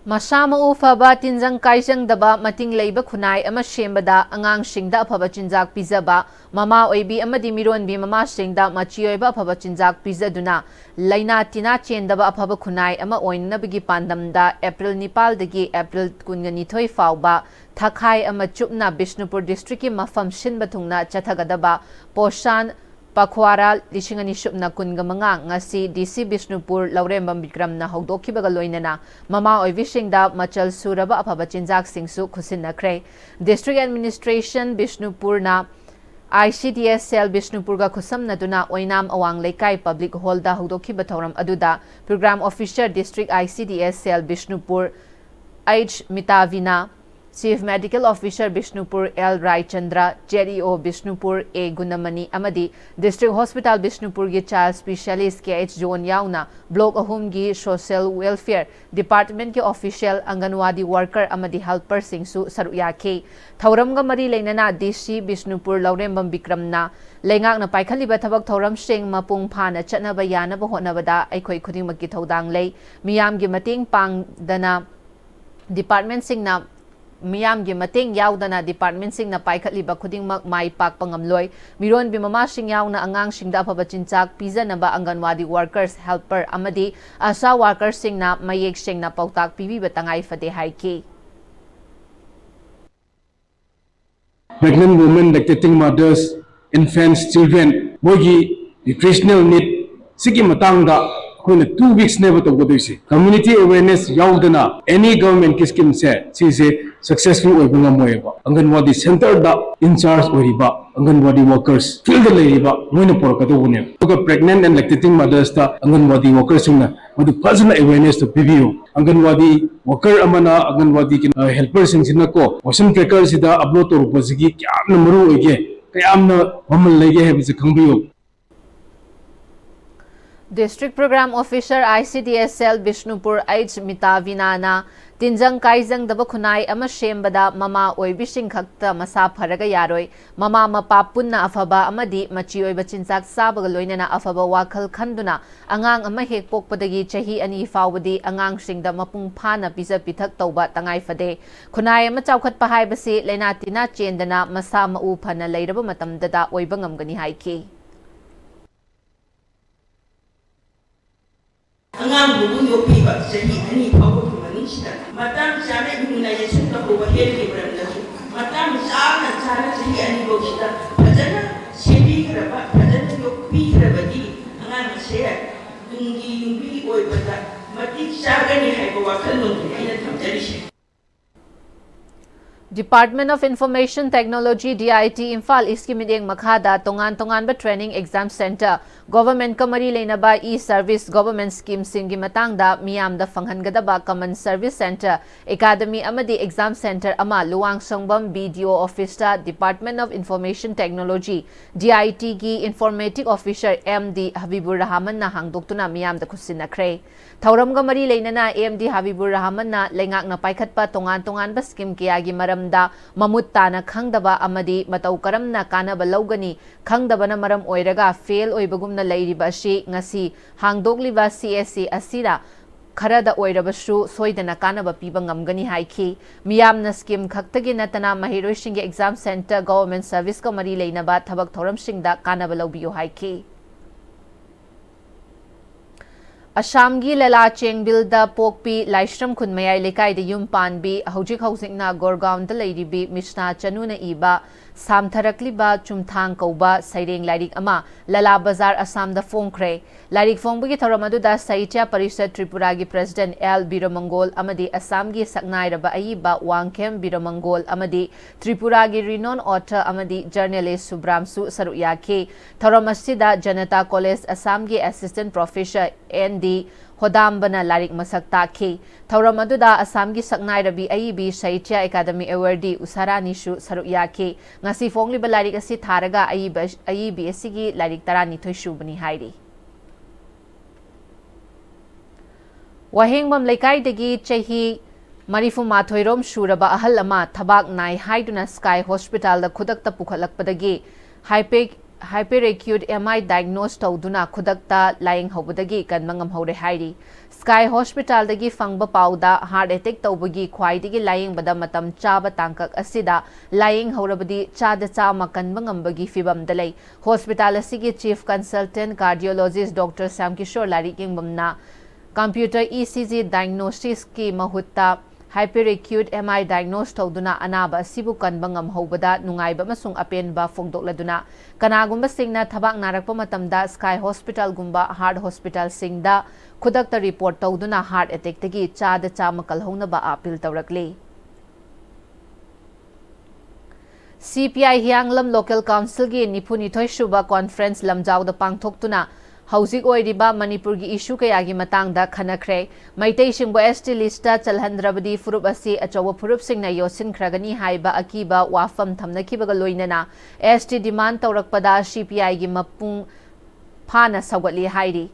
ꯃꯁꯥ ꯃꯎ ꯐꯕ, ꯇꯤꯟꯖꯪ ꯀꯥꯏꯖꯪꯗꯕ, ꯃꯇꯤꯡ ꯂꯩꯕ ꯈꯨꯟꯅꯥꯏ ꯑꯃ ꯁꯦꯝꯕꯗ ꯑꯉꯥꯡꯁꯤꯡꯗ ꯑꯐꯕ ꯆꯤꯟꯖꯥꯛ ꯄꯤꯖꯕ, ꯃꯃꯥ ꯑꯣꯏꯕꯤ ꯑꯃꯗꯤ ꯃꯤꯔꯣꯟꯕꯤ ꯃꯃꯥꯁꯤꯡꯗ ꯃꯆꯤ ꯑꯣꯏꯕ ꯑꯐꯕ ꯆꯤꯟꯖꯥꯛ ꯄꯤꯖꯗꯨꯅ ꯂꯥꯏꯅꯥ ꯇꯤꯟꯅꯥ ꯆꯦꯟꯗꯕ ꯑꯐꯕ ꯈꯨꯟꯅꯥꯏ ꯑꯃ ꯑꯣꯏꯅꯅꯕꯒꯤ ꯄꯥꯟꯗꯝꯗ ꯑꯦꯄ꯭ꯔꯤꯜ ꯅꯤꯄꯥꯜꯗꯒꯤ ꯑꯦꯄ꯭ꯔꯤꯜ ꯀꯨꯟꯒ ꯅꯤꯊꯣꯏ ꯐꯥꯎꯕ ꯊꯥꯈꯥꯏ ꯑꯃ ꯆꯨꯞꯅ ꯕꯤꯁꯅꯨꯄꯨꯔ district ꯀꯤ ꯃꯐꯝ ꯁꯤꯟꯕ ꯊꯨꯡꯅ ꯆꯠꯊꯒꯗꯕ ꯄꯣꯁꯥꯟ ꯄꯈ꯭ꯋꯥꯔꯥ ꯂꯤꯁꯤꯡ ꯑꯅꯤ ꯁꯨꯞꯅ ꯀꯨꯟꯒ ꯃꯉꯥ ꯉꯁꯤ ꯗꯤ ꯁꯤ ꯕꯤꯁꯅꯨꯄꯨꯔ ꯂꯧꯔꯦꯝꯕꯝ ꯕꯤꯀ꯭ꯔꯝꯅ ꯍꯧꯗꯣꯛꯈꯤꯕꯒ ꯂꯣꯏꯅꯅ ꯃꯃꯥ ꯑꯣꯏꯕꯤꯁꯤꯡꯗ ꯃꯆꯜ ꯁꯨꯔꯕ ꯑꯐꯕ ꯆꯤꯟꯖꯥꯛꯁꯤꯡꯁꯨ ꯈꯨꯠꯁꯤꯟꯅꯈ꯭ꯔꯦ꯫ District Administration ꯕꯤꯁꯅꯨꯄꯨꯔꯅ I C D S cell ꯕꯤꯁꯅꯨꯄꯨꯔꯒ ꯈꯨꯠꯁꯝꯅꯗꯨꯅ ꯑꯣꯏꯅꯥꯝ ꯑꯋꯥꯡ ꯂꯩꯀꯥꯏ public hall ꯗ ꯍꯧꯗꯣꯛꯈꯤꯕ ꯊꯧꯔꯝ ꯑꯗꯨꯗ Program Officer District I C D S cell Bishnupur H ꯃꯤꯇꯥꯚꯤꯅꯥ, Chief Medical Officer Bishnupur L Raichandra, Z E O Bishnupur A ꯒꯨꯅꯃꯅꯤ ꯑꯃꯗꯤ District Hospital ꯕꯤꯁꯅꯨꯄꯨꯔꯒꯤ Child Specialist K H John ꯌꯥꯎꯅ Block ꯑꯍꯨꯝꯒꯤ Social Welfare Department ꯀꯤ official, anganwadi worker ꯑꯃꯗꯤ helper ꯁꯤꯡꯁꯨ ꯁꯔꯨꯛ ꯌꯥꯈꯤ꯫ ꯊꯧꯔꯝꯒ ꯃꯔꯤ ꯂꯩꯅꯅ D C ꯕꯤꯁꯅꯨꯄꯨꯔ ꯂꯧꯔꯦꯝꯕꯝ ꯕꯤꯀ꯭ꯔꯝꯅ ꯂꯩꯉꯥꯛꯅ ꯄꯥꯏꯈꯠꯂꯤꯕ ꯊꯕꯛ ꯊꯧꯔꯝꯁꯤꯡ ꯃꯄꯨꯡ ꯐꯥꯅ ꯆꯠꯅꯕ ꯌꯥꯅꯕ ꯍꯣꯠꯅꯕꯗ ꯑꯩꯈꯣꯏ ꯈꯨꯗꯤꯡꯃꯛꯀꯤ ꯊꯧꯗꯥꯡ ꯂꯩ꯫ ꯃꯤꯌꯥꯝꯒꯤ ꯃꯇꯦꯡ ꯄꯥꯡꯗꯅ department ꯁꯤꯡꯅ ꯃꯤꯌꯥꯝꯒꯤ ꯃꯇꯦꯡ ꯌꯥꯎꯗꯅ department ꯁꯤꯡꯅ ꯄꯥꯏꯈꯠꯂꯤꯕ ꯈꯨꯗꯤꯡꯃꯛ ꯃꯥꯏ ꯄꯥꯛꯄ ꯉꯝꯂꯣꯏ꯫ ꯃꯤꯔꯣꯟꯕꯤ ꯃꯃꯥꯁꯤꯡ ꯌꯥꯎꯅ ꯑꯉꯥꯡꯁꯤꯡꯗ ꯑꯐꯕ ꯆꯤꯟꯖꯥꯛ ꯄꯤꯖꯅꯕ ꯑꯪꯒꯟꯋꯥꯗꯤ workers, helper ꯑꯃꯗꯤ ASHA worker ꯁꯤꯡꯅ ꯃꯌꯦꯛ ꯁꯦꯡꯅ ꯄꯥꯎꯇꯥꯛ ꯄꯤꯕꯤꯕ ꯇꯉꯥꯏ ꯐꯗꯦ ꯍꯥꯏꯈꯤ꯫ Pregnant women, lactating mothers, infants, children, ꯃꯣꯏꯒꯤ nutritional need ꯁꯤꯒꯤ ꯃꯇꯥꯡꯗ ꯑꯩꯈꯣꯏꯅ two weeks ꯅꯦꯕ ꯇꯧꯒꯗꯣꯏꯁꯦ꯫ Community awareness ꯌꯥꯎꯗꯅ any government ꯀꯤ scheme ꯁꯦ ꯁꯤꯁꯦ successful ꯑꯣꯏꯕ ꯉꯝꯃꯣꯏꯕ꯫ ꯑꯪꯒꯟꯋꯥꯗꯤ center ꯗ in charge ꯑꯣꯏꯔꯤꯕ ꯑꯪꯒꯟꯋꯥꯗꯤ workers, field ꯗ ꯂꯩꯔꯤꯕ ꯃꯣꯏꯅ ꯄꯨꯔꯛꯀꯗꯧꯕꯅꯦꯕ꯫ ꯑꯗꯨꯒ pregnant and lactating mothers ꯇ ꯑꯪꯒꯟꯋꯥꯗꯤ worker ꯁꯤꯡꯅ ꯃꯗꯨ ꯐꯖꯅ awareness ꯇꯨ ꯄꯤꯕꯤꯌꯨ꯫ ꯑꯪꯒꯟꯋꯥꯗꯤ worker ꯑꯃꯅ, ꯑꯪꯒꯟꯋꯥꯗꯤ helper ꯁꯤꯡꯁꯤꯅꯀꯣ, motion tracker ꯁꯤꯗ upload ꯇꯧꯔꯛꯄꯁꯤꯒꯤ ꯀꯌꯥꯝꯅ ꯃꯔꯨ ꯑꯣꯏꯒꯦ, ꯀꯌꯥꯝꯅ ꯃꯃꯜ ꯂꯩꯒꯦ ꯍꯥꯏꯕꯁꯤ ꯈꯪꯕꯤꯌꯨ꯫ District Program Officer, I C D S L, Bishnupur, H ꯃꯤꯇꯥꯚꯤꯅꯥꯅ ꯇꯤꯟꯖꯪ ꯀꯥꯏꯖꯪꯗꯕ ꯈꯨꯟꯅꯥꯏ ꯑꯃ ꯁꯦꯝꯕꯗ ꯃꯃꯥ ꯑꯣꯏꯕꯤꯁꯤꯡ ꯈꯛꯇ ꯃꯁꯥ ꯐꯔꯒ ꯌꯥꯔꯣꯏ, ꯃꯃꯥ ꯃꯄꯥ ꯄꯨꯟꯅ ꯑꯐꯕ ꯑꯃꯗꯤ ꯃꯆꯤ ꯑꯣꯏꯕ ꯆꯤꯟꯖꯥꯛ ꯆꯥꯕꯒ ꯂꯣꯏꯅꯅ ꯑꯐꯕ ꯋꯥꯈꯜ ꯈꯟꯗꯨꯅ ꯑꯉꯥꯡ ꯑꯃ ꯍꯦꯛ ꯄꯣꯛꯄꯗꯒꯤ ꯆꯍꯤ ꯑꯅꯤ ꯐꯥꯎꯕꯗꯤ ꯑꯉꯥꯡꯁꯤꯡꯗ ꯃꯄꯨꯡ ꯐꯥꯅ ꯄꯤꯖ ꯄꯤꯊꯛ ꯇꯧꯕ ꯇꯉꯥꯏ ꯐꯗꯦ꯫ ꯈꯨꯟꯅꯥꯏ ꯑꯃ ꯆꯥꯎꯈꯠꯄ ꯍꯥꯏꯕꯁꯤ ꯂꯥꯏꯅꯥ ꯇꯤꯟꯅꯥ ꯆꯦꯟꯗꯅ ꯃꯁꯥ ꯃꯎ ꯐꯅ ꯂꯩꯔꯕ ꯃꯇꯝꯗꯇ ꯑꯣꯏꯕ ꯉꯝꯒꯅꯤ ꯍꯥꯏꯈꯤ꯫ ꯑꯉꯥꯡꯗꯨꯕꯨ ꯌꯣꯛꯄꯤꯕ ꯆꯍꯤ ꯑꯅꯤ ꯐꯥꯎꯕꯒꯤ ꯃꯅꯨꯡꯁꯤꯗ ꯃꯇꯥꯡ ꯆꯥꯅ immunization ꯇꯧꯍꯧꯕ healthꯀꯤ ꯃꯔꯝꯗꯁꯨ ꯃꯇꯥꯡ ꯆꯥꯅ ꯆꯥꯅ ꯆꯍꯤ ꯑꯅꯤ ꯐꯥꯎꯁꯤꯗ ꯐꯖꯅ ꯁꯦꯝꯕꯤꯈ꯭ꯔꯕ, ꯐꯖꯅ ꯌꯣꯛꯄꯤꯈ꯭ꯔꯕꯗꯤ ꯑꯉꯥꯡ ꯑꯁꯦ ꯇꯨꯡꯒꯤ ꯌꯨꯝꯕꯤ ꯑꯣꯏꯕꯗ ꯃꯇꯤꯛ ꯆꯥꯒꯅꯤ ꯍꯥꯏꯕ ꯋꯥꯈꯜꯂꯣꯟꯗꯨꯅꯤ ꯑꯩꯅ ꯊꯝꯖꯔꯤꯁꯦ꯫ Department of Information Technology, D I T, Imphal ꯏꯁꯀꯤ ꯃꯤꯠꯌꯦꯡ ꯃꯈꯥꯗ ꯇꯣꯉꯥꯟ ꯇꯣꯉꯥꯟꯕ training exam centre, governmentꯀ ꯃꯔꯤ ꯂꯩꯅꯕ e-service, government schemeꯁꯤꯡꯒꯤ ꯃꯇꯥꯡꯗ ꯃꯤꯌꯥꯝꯗ ꯐꯪꯍꯟꯒꯗꯕ common service centre, academy ꯑꯃꯗꯤ exam centre ꯑꯃ ꯂꯨꯋꯥꯡꯁꯪꯕꯝ B D O officeꯇ Department of Information Technology, D I Tꯒꯤ informatic officer M D ꯍꯕꯤꯕꯨꯔ ꯔꯍꯃꯟꯅ ꯍꯥꯡꯗꯣꯛꯇꯨꯅ ꯃꯤꯌꯥꯝꯗ ꯈꯨꯠꯁꯤꯟꯅꯈ꯭ꯔꯦ꯫ ꯊꯧꯔꯝꯒ ꯃꯔꯤ ꯂꯩꯅꯅ M D ꯍꯕꯤꯕꯨꯔ ꯔꯍꯃꯟꯅ ꯂꯩꯉꯥꯛꯅ ꯄꯥꯏꯈꯠꯄ ꯇꯣꯉꯥꯟ ꯇꯣꯉꯥꯟꯕ scheme ꯀꯌꯥꯒꯤ ꯃꯔꯝꯗ ꯃꯃꯨꯠ ꯇꯥꯅ ꯈꯪꯗꯕ ꯑꯃꯗꯤ ꯃꯇꯧ ꯀꯔꯝꯅ ꯀꯥꯟꯅꯕ ꯂꯧꯒꯅꯤ ꯈꯪꯗꯕꯅ ꯃꯔꯝ ꯑꯣꯏꯔꯒ fail ꯑꯣꯏꯕꯒꯨꯝꯅ ꯂꯩꯔꯤꯕ ꯑꯁꯤ ꯉꯁꯤ ꯍꯥꯡꯗꯣꯛꯂꯤꯕ C S C ꯑꯁꯤꯅ ꯈꯔꯗ ꯑꯣꯏꯔꯕꯁꯨ ꯁꯣꯏꯗꯅ ꯀꯥꯟꯅꯕ ꯄꯤꯕ ꯉꯝꯒꯅꯤ ꯍꯥꯏꯈꯤ꯫ ꯃꯤꯌꯥꯝꯅ scheme ꯈꯛꯇꯒꯤ ꯅꯠꯇꯅ ꯃꯍꯩꯔꯣꯏꯁꯤꯡꯒꯤ exam centre, government serviceꯀ ꯃꯔꯤ ꯂꯩꯅꯕ ꯊꯕꯛ ꯊꯧꯔꯝꯁꯤꯡꯗ ꯀꯥꯟꯅꯕ ꯂꯧꯕꯤꯌꯨ ꯍꯥꯏꯈꯤ꯫ ꯑꯁꯥꯝꯒꯤ ꯂꯂꯥ ꯆꯦꯡꯕꯤꯜꯗ ꯄꯣꯛꯄꯤ ꯂꯥꯏꯁ꯭ꯔꯝ ꯈꯨꯟ ꯃꯌꯥꯏ ꯂꯩꯀꯥꯏꯗ ꯌꯨꯝ ꯄꯥꯟꯕꯤ, ꯍꯧꯖꯤꯛ ꯍꯧꯖꯤꯛꯅ ꯒꯣꯔꯒꯥꯎꯟꯗ ꯂꯩꯔꯤꯕꯤ ꯃꯤꯁꯅꯥ ꯆꯅꯨꯅ ꯏꯕ ꯁꯥꯝꯊꯔꯛꯂꯤꯕ ꯆꯨꯝꯊꯥꯡ ꯀꯧꯕ ꯁꯩꯔꯦꯡ ꯂꯥꯏꯔꯤꯛ ꯑꯃ ꯂꯂꯥ ꯕꯖꯥꯔ ꯑꯁꯥꯝꯗ ꯐꯣꯡꯈ꯭ꯔꯦ꯫ ꯂꯥꯏꯔꯤꯛ ꯐꯣꯡꯕꯒꯤ ꯊꯧꯔꯝ ꯑꯗꯨꯗ ꯁꯥꯍꯤꯇ꯭ꯌ ꯄꯔꯤꯁꯠ ꯇ꯭ꯔꯤꯄꯨꯔꯥꯒꯤ president L ꯕꯤꯔꯃꯪꯒꯣꯜ ꯑꯃꯗꯤ ꯑꯁꯥꯝꯒꯤ ꯁꯛꯅꯥꯏꯔꯕ ꯑꯏꯕ ꯋꯥꯡꯈꯦꯝ ꯕꯤꯔꯃꯪꯒꯣꯜ ꯑꯃꯗꯤ ꯇ꯭ꯔꯤꯄꯨꯔꯥꯒꯤ renowned author ꯑꯃꯗꯤ journalist ꯁꯨꯕ꯭ꯔꯥꯝꯁꯨ ꯁꯔꯨꯛ ꯌꯥꯈꯤ꯫ ꯊꯧꯔꯝ ꯑꯁꯤꯗ ꯖꯅꯇꯥ ꯀꯣꯂꯦꯖ ꯑꯁꯥꯝꯒꯤ assistant professor N D ꯍꯣꯗꯥꯝꯕꯅ ꯂꯥꯏꯔꯤꯛ ꯃꯁꯛ ꯇꯥꯛꯈꯤ꯫ ꯊꯧꯔꯝ ꯑꯗꯨꯗ ꯑꯁꯥꯝꯒꯤ ꯁꯛꯅꯥꯏꯔꯕꯤ ꯑꯏꯕꯤ ꯁꯥꯍꯤꯇ꯭ꯌ ꯑꯦꯀꯥꯗꯃꯤ awardee ꯎꯁꯥꯔꯥꯅꯤꯁꯨ ꯁꯔꯨꯛ ꯌꯥꯈꯤ꯫ ꯉꯁꯤ ꯐꯣꯡꯂꯤꯕ ꯂꯥꯏꯔꯤꯛ ꯑꯁꯤ ꯊꯥꯔꯒ ꯑꯏꯕ, ꯑꯏꯕꯤ ꯑꯁꯤꯒꯤ ꯂꯥꯏꯔꯤꯛ ꯇꯔꯥꯅꯤꯊꯣꯏ ꯁꯨꯕꯅꯤ ꯍꯥꯏꯔꯤ꯫ ꯋꯥꯍꯦꯡꯕꯝ ꯂꯩꯀꯥꯏꯗꯒꯤ ꯆꯍꯤ ꯃꯔꯤꯐꯨ ꯃꯥꯊꯣꯏ ꯔꯣꯝ ꯁꯨꯔꯕ ꯑꯍꯜ ꯑꯃ ꯊꯕꯥꯛ ꯅꯥꯏ ꯍꯥꯏꯗꯨꯅ Sky Hospitalꯗ ꯈꯨꯗꯛꯇ ꯄꯨꯈꯠꯂꯛꯄꯗꯒꯤ hype-, hyperacute M I diagnose ꯇꯧꯗꯨꯅ ꯈꯨꯗꯛꯇ ꯂꯥꯌꯦꯡꯍꯧꯕꯗꯒꯤ ꯀꯟꯕ ꯉꯝꯍꯧꯔꯦ ꯍꯥꯏꯔꯤ꯫ Sky Hospitalꯗꯒꯤ ꯐꯪꯕ ꯄꯥꯎꯗ heart attack ꯇꯧꯕꯒꯤ ꯈ꯭ꯋꯥꯏꯗꯒꯤ ꯂꯥꯌꯦꯡꯕꯗ ꯃꯇꯝ ꯆꯥꯕ ꯇꯥꯡꯀꯛ ꯑꯁꯤꯗ ꯂꯥꯌꯦꯡꯍꯧꯔꯕꯗꯤ ꯆꯥꯗ ꯆꯥꯝꯃ ꯀꯟꯕ ꯉꯝꯕꯒꯤ ꯐꯤꯚꯝꯗ ꯂꯩ꯫ Hospital ꯑꯁꯤꯒꯤ Chief Consultant Cardiologist Doctor ꯁ꯭ꯌꯥꯝꯀꯤꯁꯣꯔ ꯂꯥꯏꯔꯤꯛ ꯌꯦꯡꯕꯝꯅ computer E C G diagnosisꯀꯤ ꯃꯍꯨꯠꯇ hyperacute M I diagnose ꯇꯧꯗꯨꯅ ꯑꯅꯥꯕ ꯑꯁꯤꯕꯨ ꯀꯟꯕ ꯉꯝꯍꯧꯕꯗ ꯅꯨꯡꯉꯥꯏꯕ ꯑꯃꯁꯨꯡ ꯑꯄꯦꯟꯕ ꯐꯣꯡꯗꯣꯛꯂꯗꯨꯅ, ꯀꯅꯥꯒꯨꯝꯕꯁꯤꯡꯅ ꯊꯕꯥꯛ ꯅꯥꯔꯛꯄ ꯃꯇꯝꯗ Sky Hospitalꯒꯨꯝꯕ heart hospitalꯁꯤꯡꯗ ꯈꯨꯗꯛꯇ report ꯇꯧꯗꯨꯅ heart attackꯇꯒꯤ ꯆꯥꯗ ꯆꯥꯝꯃ ꯀꯜꯍꯧꯅꯕ appeal ꯇꯧꯔꯛꯂꯤ꯫ C P I ꯍꯤꯌꯥꯡꯂꯝ Local Councilꯒꯤ ꯅꯤꯐꯨ ꯅꯤꯊꯣꯏ ꯁꯨꯕ conference ꯂꯝꯖꯥꯎꯗ ꯄꯥꯡꯊꯣꯛꯇꯨꯅ ꯍꯧꯖꯤꯛ ꯑꯣꯏꯔꯤꯕ ꯃꯅꯤꯄꯨꯔꯒꯤ issue ꯀꯌꯥꯒꯤ ꯃꯇꯥꯡꯗ ꯈꯟꯅꯈ꯭ꯔꯦ꯫ ꯃꯩꯇꯩꯁꯤꯡꯕꯨ S T listꯇ ꯆꯜꯍꯟꯗ꯭ꯔꯕꯗꯤ ꯐꯨꯔꯨꯞ ꯑꯁꯤ ꯑꯆꯧꯕ ꯐꯨꯔꯨꯞꯁꯤꯡꯅ ꯌꯣꯠꯁꯤꯟꯈ꯭ꯔꯒꯅꯤ ꯍꯥꯏꯕ ꯑꯀꯤꯕ ꯋꯥꯐꯝ ꯊꯝꯅꯈꯤꯕꯒ ꯂꯣꯏꯅꯅ S T demand ꯇꯧꯔꯛꯄꯗ C P Iꯒꯤ ꯃꯄꯨꯡ ꯐꯥꯅ ꯁꯧꯒꯠꯂꯤ ꯍꯥꯏꯔꯤ꯫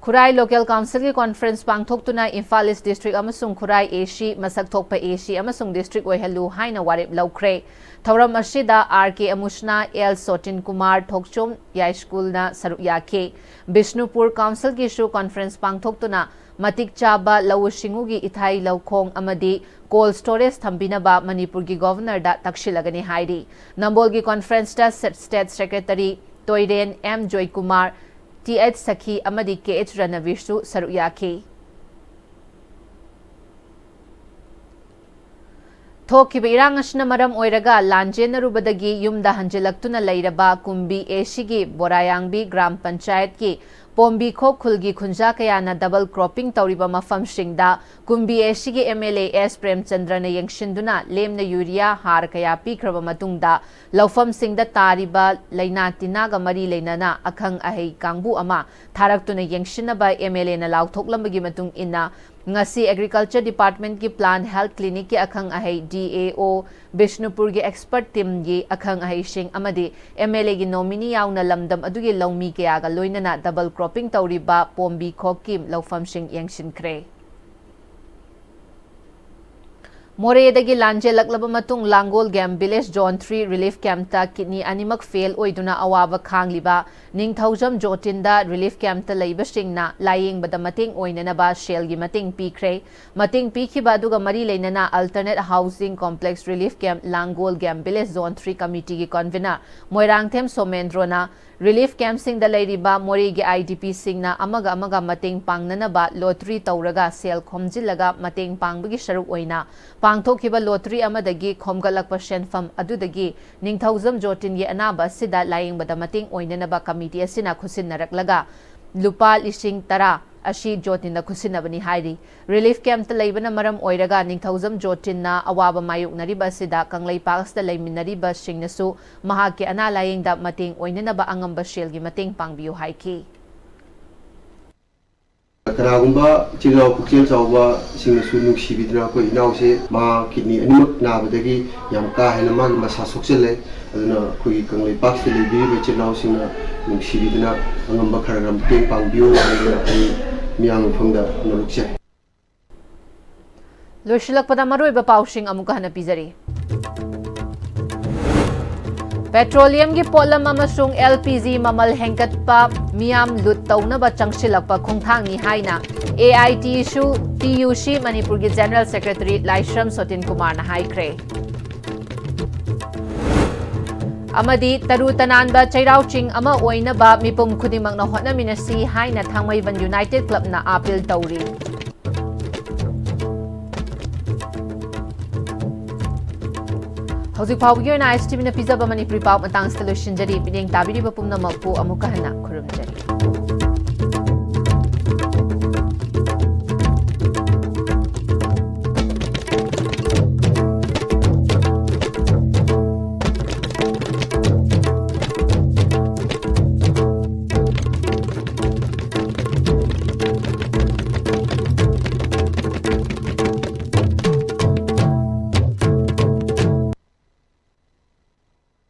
ꯈꯨꯔꯥꯏ Local Councilꯒꯤ conference ꯄꯥꯡꯊꯣꯛꯇꯨꯅ ꯏꯝꯐꯥꯜ East District ꯑꯃꯁꯨꯡ ꯈꯨꯔꯥꯏ A C ꯃꯁꯛ ꯊꯣꯛꯄ A C ꯑꯃꯁꯨꯡ district ꯑꯣꯏꯍꯜꯂꯨ ꯍꯥꯏꯅ ꯋꯥꯔꯦꯞ ꯂꯧꯈ꯭ꯔꯦ꯫ ꯊꯧꯔꯝ ꯑꯁꯤꯗ R K ꯑꯃꯨꯁꯅꯥ, L ꯁꯣꯇꯤꯟ ꯀꯨꯃꯥꯔ, ꯊꯣꯛꯆꯣꯝ ꯌꯥꯏꯁ꯭ꯀꯨꯜꯅ ꯁꯔꯨꯛ ꯌꯥꯈꯤ꯫ ꯕꯤꯁꯅꯨꯄꯨꯔ Councilꯒꯤꯁꯨ conference ꯄꯥꯡꯊꯣꯛꯇꯨꯅ ꯃꯇꯤꯛ ꯆꯥꯕ ꯂꯧꯎ ꯁꯤꯡꯎꯒꯤ ꯏꯊꯥꯏ ꯂꯧꯈꯣꯡ ꯑꯃꯗꯤ cold storage ꯊꯝꯕꯤꯅꯕ ꯃꯅꯤꯄꯨꯔꯒꯤ Governorꯗ ꯇꯛꯁꯤꯜꯂꯒꯅꯤ ꯍꯥꯏꯔꯤ꯫ ꯅꯝꯕꯣꯜꯒꯤ conferenceꯇ State Secretary ꯇꯣꯏꯔꯦꯟ, M Joykumar, T H ꯁꯈꯤ ꯑꯃꯗꯤ K H ꯔꯅꯕꯤꯔꯁꯨ ꯁꯔꯨꯛ ꯌꯥꯈꯤ꯫ ꯊꯣꯛꯈꯤꯕ ꯏꯔꯥꯡ ꯑꯁꯤꯅ ꯃꯔꯝ ꯑꯣꯏꯔꯒ ꯂꯥꯟꯖꯦꯟꯅꯔꯨꯕꯗꯒꯤ ꯌꯨꯝꯗ ꯍꯟꯖꯤꯜꯂꯛꯇꯨꯅ ꯂꯩꯔꯕ ꯀꯨꯝꯕꯤ A Cꯒꯤ ꯕꯣꯔꯥꯌꯥꯡꯕꯤ ꯒ꯭ꯔꯥꯝ ꯄꯟꯆꯥꯌꯠꯀꯤ ꯄꯣꯝꯕꯤꯈꯣꯛ ꯈꯨꯜꯒꯤ ꯈꯨꯟꯖꯥ ꯀꯌꯥꯅ double cropping ꯇꯧꯔꯤꯕ ꯃꯐꯝꯁꯤꯡꯗ ꯀꯨꯝꯕꯤ A Cꯒꯤ M L A S ꯄ꯭ꯔꯦꯝꯆꯟꯗ꯭ꯔꯅ ꯌꯦꯡꯁꯤꯟꯗꯨꯅ ꯂꯦꯝꯅ ꯌꯨꯔꯤꯌꯥ ꯍꯥꯔ ꯀꯌꯥ ꯄꯤꯈ꯭ꯔꯕ ꯃꯇꯨꯡꯗ ꯂꯧꯐꯝꯁꯤꯡꯗ ꯇꯥꯔꯤꯕ ꯂꯩꯅꯥ ꯇꯤꯟꯅꯥꯒ ꯃꯔꯤ ꯂꯩꯅꯅ ꯑꯈꯪ ꯑꯍꯩ ꯀꯥꯡꯕꯨ ꯑꯃ ꯊꯥꯔꯛꯇꯨꯅ ꯌꯦꯡꯁꯤꯟꯅꯕ M L Aꯅ ꯂꯥꯎꯊꯣꯛꯂꯝꯕꯒꯤ ꯃꯇꯨꯡ ꯏꯟꯅ, ꯉꯁꯤ Agriculture Departmentꯀꯤ Plant Health Clinicꯀꯤ ꯑꯈꯪ ꯑꯍꯩ D A O ꯕꯤꯁꯅꯨꯄꯨꯔꯒꯤ expert teamꯒꯤ ꯑꯈꯪ ꯑꯍꯩꯁꯤꯡ ꯑꯃꯗꯤ MLAꯒꯤ nominee ꯌꯥꯎꯅ ꯂꯝꯗꯝ ꯑꯗꯨꯒꯤ ꯂꯧꯃꯤ ꯀꯌꯥꯒ ꯂꯣꯏꯅꯅ double cropping ꯇꯧꯔꯤꯕ ꯄꯣꯝꯕꯤ ꯈꯣꯛꯀꯤ ꯂꯧꯐꯝꯁꯤꯡ ꯌꯦꯡꯁꯤꯟꯈ꯭ꯔꯦ꯫ ꯃꯣꯔꯦꯗꯒꯤ ꯂꯥꯟꯖꯦꯜꯂꯛꯂꯕ ꯃꯇꯨꯡ Langol game village zone three relief campꯇ kidney ꯑꯅꯤꯃꯛ fail ꯑꯣꯏꯗꯨꯅ ꯑꯋꯥꯕ ꯈꯥꯡꯂꯤꯕ ꯅꯤꯡꯊꯧꯖꯝ ꯖꯣꯇꯤꯟꯗ relief campꯇ ꯂꯩꯕꯁꯤꯡꯅ ꯂꯥꯌꯦꯡꯕꯗ ꯃꯇꯦꯡ ꯑꯣꯏꯅꯅꯕ ꯁꯦꯜꯒꯤ ꯃꯇꯦꯡ ꯄꯤꯈ꯭ꯔꯦ꯫ ꯃꯇꯦꯡ ꯄꯤꯈꯤꯕ ꯑꯗꯨꯒ ꯃꯔꯤ ꯂꯩꯅꯅ Alternate Housing Complex relief camp Langol game village zone three committeeꯒꯤ convener ꯃꯣꯏꯔꯥꯡꯊꯦꯝ ꯁꯣꯃꯦꯟꯗ꯭ꯔꯣꯅ relief campꯁꯤꯡꯗ ꯂꯩꯔꯤꯕ ꯃꯣꯔꯦꯒꯤ IDPꯁꯤꯡꯅ ꯑꯃꯒ ꯑꯃꯒ ꯃꯇꯦꯡ ꯄꯥꯡꯅꯅꯕ lottery ꯇꯧꯔꯒ ꯁꯦꯜ ꯈꯣꯝꯖꯤꯜꯂꯒ ꯃꯇꯦꯡ ꯄꯥꯡꯕꯒꯤ ꯁꯔꯨꯛ ꯑꯣꯏꯅ ꯄꯥꯡꯊꯣꯛꯈꯤꯕ lottery ꯑꯃꯗꯒꯤ ꯈꯣꯝꯒꯠꯂꯛꯄ ꯁꯦꯟꯐꯝ ꯑꯗꯨꯗꯒꯤ ꯅꯤꯡꯊꯧꯖꯝ ꯖꯣꯇꯤꯟꯒꯤ ꯑꯅꯥꯕ ꯑꯁꯤꯗ ꯂꯥꯌꯦꯡꯕꯗ ꯃꯇꯦꯡ ꯑꯣꯏꯅꯅꯕ committee ꯑꯁꯤꯅ ꯈꯨꯠꯁꯤꯟꯅꯔꯛꯂꯒ ꯂꯨꯄꯥ ꯂꯤꯁꯤꯡ ꯇꯔꯥ ꯑꯁꯤ ꯖꯣꯇꯤꯟꯗ ꯈꯨꯠꯁꯤꯟꯅꯕꯅꯤ ꯍꯥꯏꯔꯤ꯫ Relief campꯇ ꯂꯩꯕꯅ ꯃꯔꯝ ꯑꯣꯏꯔꯒ ꯅꯤꯡꯊꯧꯖꯝ ꯖꯣꯇꯤꯟꯅ ꯑꯋꯥꯕ ꯃꯥꯌꯣꯛꯅꯔꯤꯕ ꯑꯁꯤꯗ ꯀꯪꯂꯩꯄꯥꯛ ꯑꯁꯤꯗ ꯂꯩꯃꯤꯟꯅꯔꯤꯕꯁꯤꯡꯅꯁꯨ ꯃꯍꯥꯛꯀꯤ ꯑꯅꯥ ꯂꯥꯌꯦꯡꯗ ꯃꯇꯦꯡ ꯑꯣꯏꯅꯅꯕ ꯑꯉꯝꯕ ꯁꯦꯜꯒꯤ ꯃꯇꯦꯡ ꯄꯥꯡꯕꯤꯌꯨ ꯍꯥꯏꯈꯤ꯫ ꯀꯅꯥꯒꯨꯝꯕ ꯏꯆꯤꯜ ꯏꯅꯥꯎ ꯄꯨꯛꯆꯦꯜ ꯆꯥꯎꯕꯁꯤꯡꯅꯁꯨ ꯅꯨꯡꯁꯤꯕꯤꯗꯨꯅ ꯑꯩꯈꯣꯏ ꯏꯅꯥꯎꯁꯦ ꯃꯍꯥꯛ kidney ꯑꯅꯤꯃꯛ ꯅꯥꯕꯗꯒꯤ ꯌꯥꯝ ꯀꯥ ꯍꯦꯟꯅ ꯃꯥꯒꯤ ꯃꯁꯥ ꯁꯣꯛꯆꯜꯂꯦ꯫ ꯑꯗꯨꯅ ꯑꯩꯈꯣꯏꯒꯤ ꯀꯪꯂꯩꯄꯥꯛꯁꯤꯗ ꯂꯩꯕꯤꯔꯤꯕ ꯏꯆꯤꯜ ꯏꯅꯥꯎꯁꯤꯡꯅ ꯅꯨꯡꯁꯤꯕꯤꯗꯨꯅ ꯑꯉꯝꯕ ꯈꯔ ꯈꯔ ꯃꯇꯦꯡ ꯄꯥꯡꯕꯤꯌꯨ ꯍꯥꯏꯗꯅ ꯑꯩ ꯃꯤꯌꯥꯝꯒꯤ ꯃꯐꯝꯗ ꯍꯣꯠꯅꯔꯛꯆꯔꯤ꯫ ꯂꯣꯏꯁꯤꯜꯂꯛꯄꯗ ꯃꯔꯨꯑꯣꯏꯕ ꯄꯥꯎꯁꯤꯡ ꯑꯃꯨꯛꯀ ꯍꯟꯅ ꯄꯤꯖꯔꯤ꯫ Petroleumꯒꯤ ꯄꯣꯠꯂꯝ ꯑꯃꯁꯨꯡ LPG ꯃꯃꯜ ꯍꯦꯟꯒꯠꯄ ꯃꯤꯌꯥꯝ ꯂꯨꯠ ꯇꯧꯅꯕ ꯆꯪꯁꯤꯜꯂꯛꯄ ꯈꯣꯡꯊꯥꯡꯅꯤ ꯍꯥꯏꯅ AITUC ꯃꯅꯤꯄꯨꯔꯒꯤ General Secretary ꯂꯥꯏꯁ꯭ꯔꯝ ꯁꯣꯇꯤꯟ ꯀꯨꯃꯥꯔꯅ ꯍꯥꯏꯈ꯭ꯔꯦ꯫ ꯑꯃꯗꯤ ꯇꯔꯨ ꯇꯅꯥꯟꯕ ꯆꯩꯔꯥꯎ ꯆꯤꯡ ꯑꯃ ꯑꯣꯏꯅꯕ ꯃꯤꯄꯨꯝ ꯈꯨꯗꯤꯡꯃꯛꯅ ꯍꯣꯠꯅꯃꯤꯟꯅꯁꯤ ꯍꯥꯏꯅ ꯊꯥꯡꯃꯩꯕꯟ United Clubꯅ appeal ꯇꯧꯔꯤ꯫ ꯍꯧꯖꯤꯛ ꯐꯥꯎꯕꯒꯤ ꯑꯣꯏꯅ ISTVꯅ ꯄꯤꯖꯕ ꯃꯅꯤꯄꯨꯔꯤ ꯄꯥꯎ ꯃꯇꯥꯡꯁꯤꯗ ꯂꯣꯏꯁꯤꯟꯖꯔꯤ꯫ ꯃꯤꯠꯌꯦꯡ ꯇꯥꯕꯤꯔꯤꯕ ꯄꯨꯝꯅꯃꯛꯄꯨ ꯑꯃꯨꯛꯀ ꯍꯟꯅ ꯈꯨꯔꯨꯝꯖꯔꯤ꯫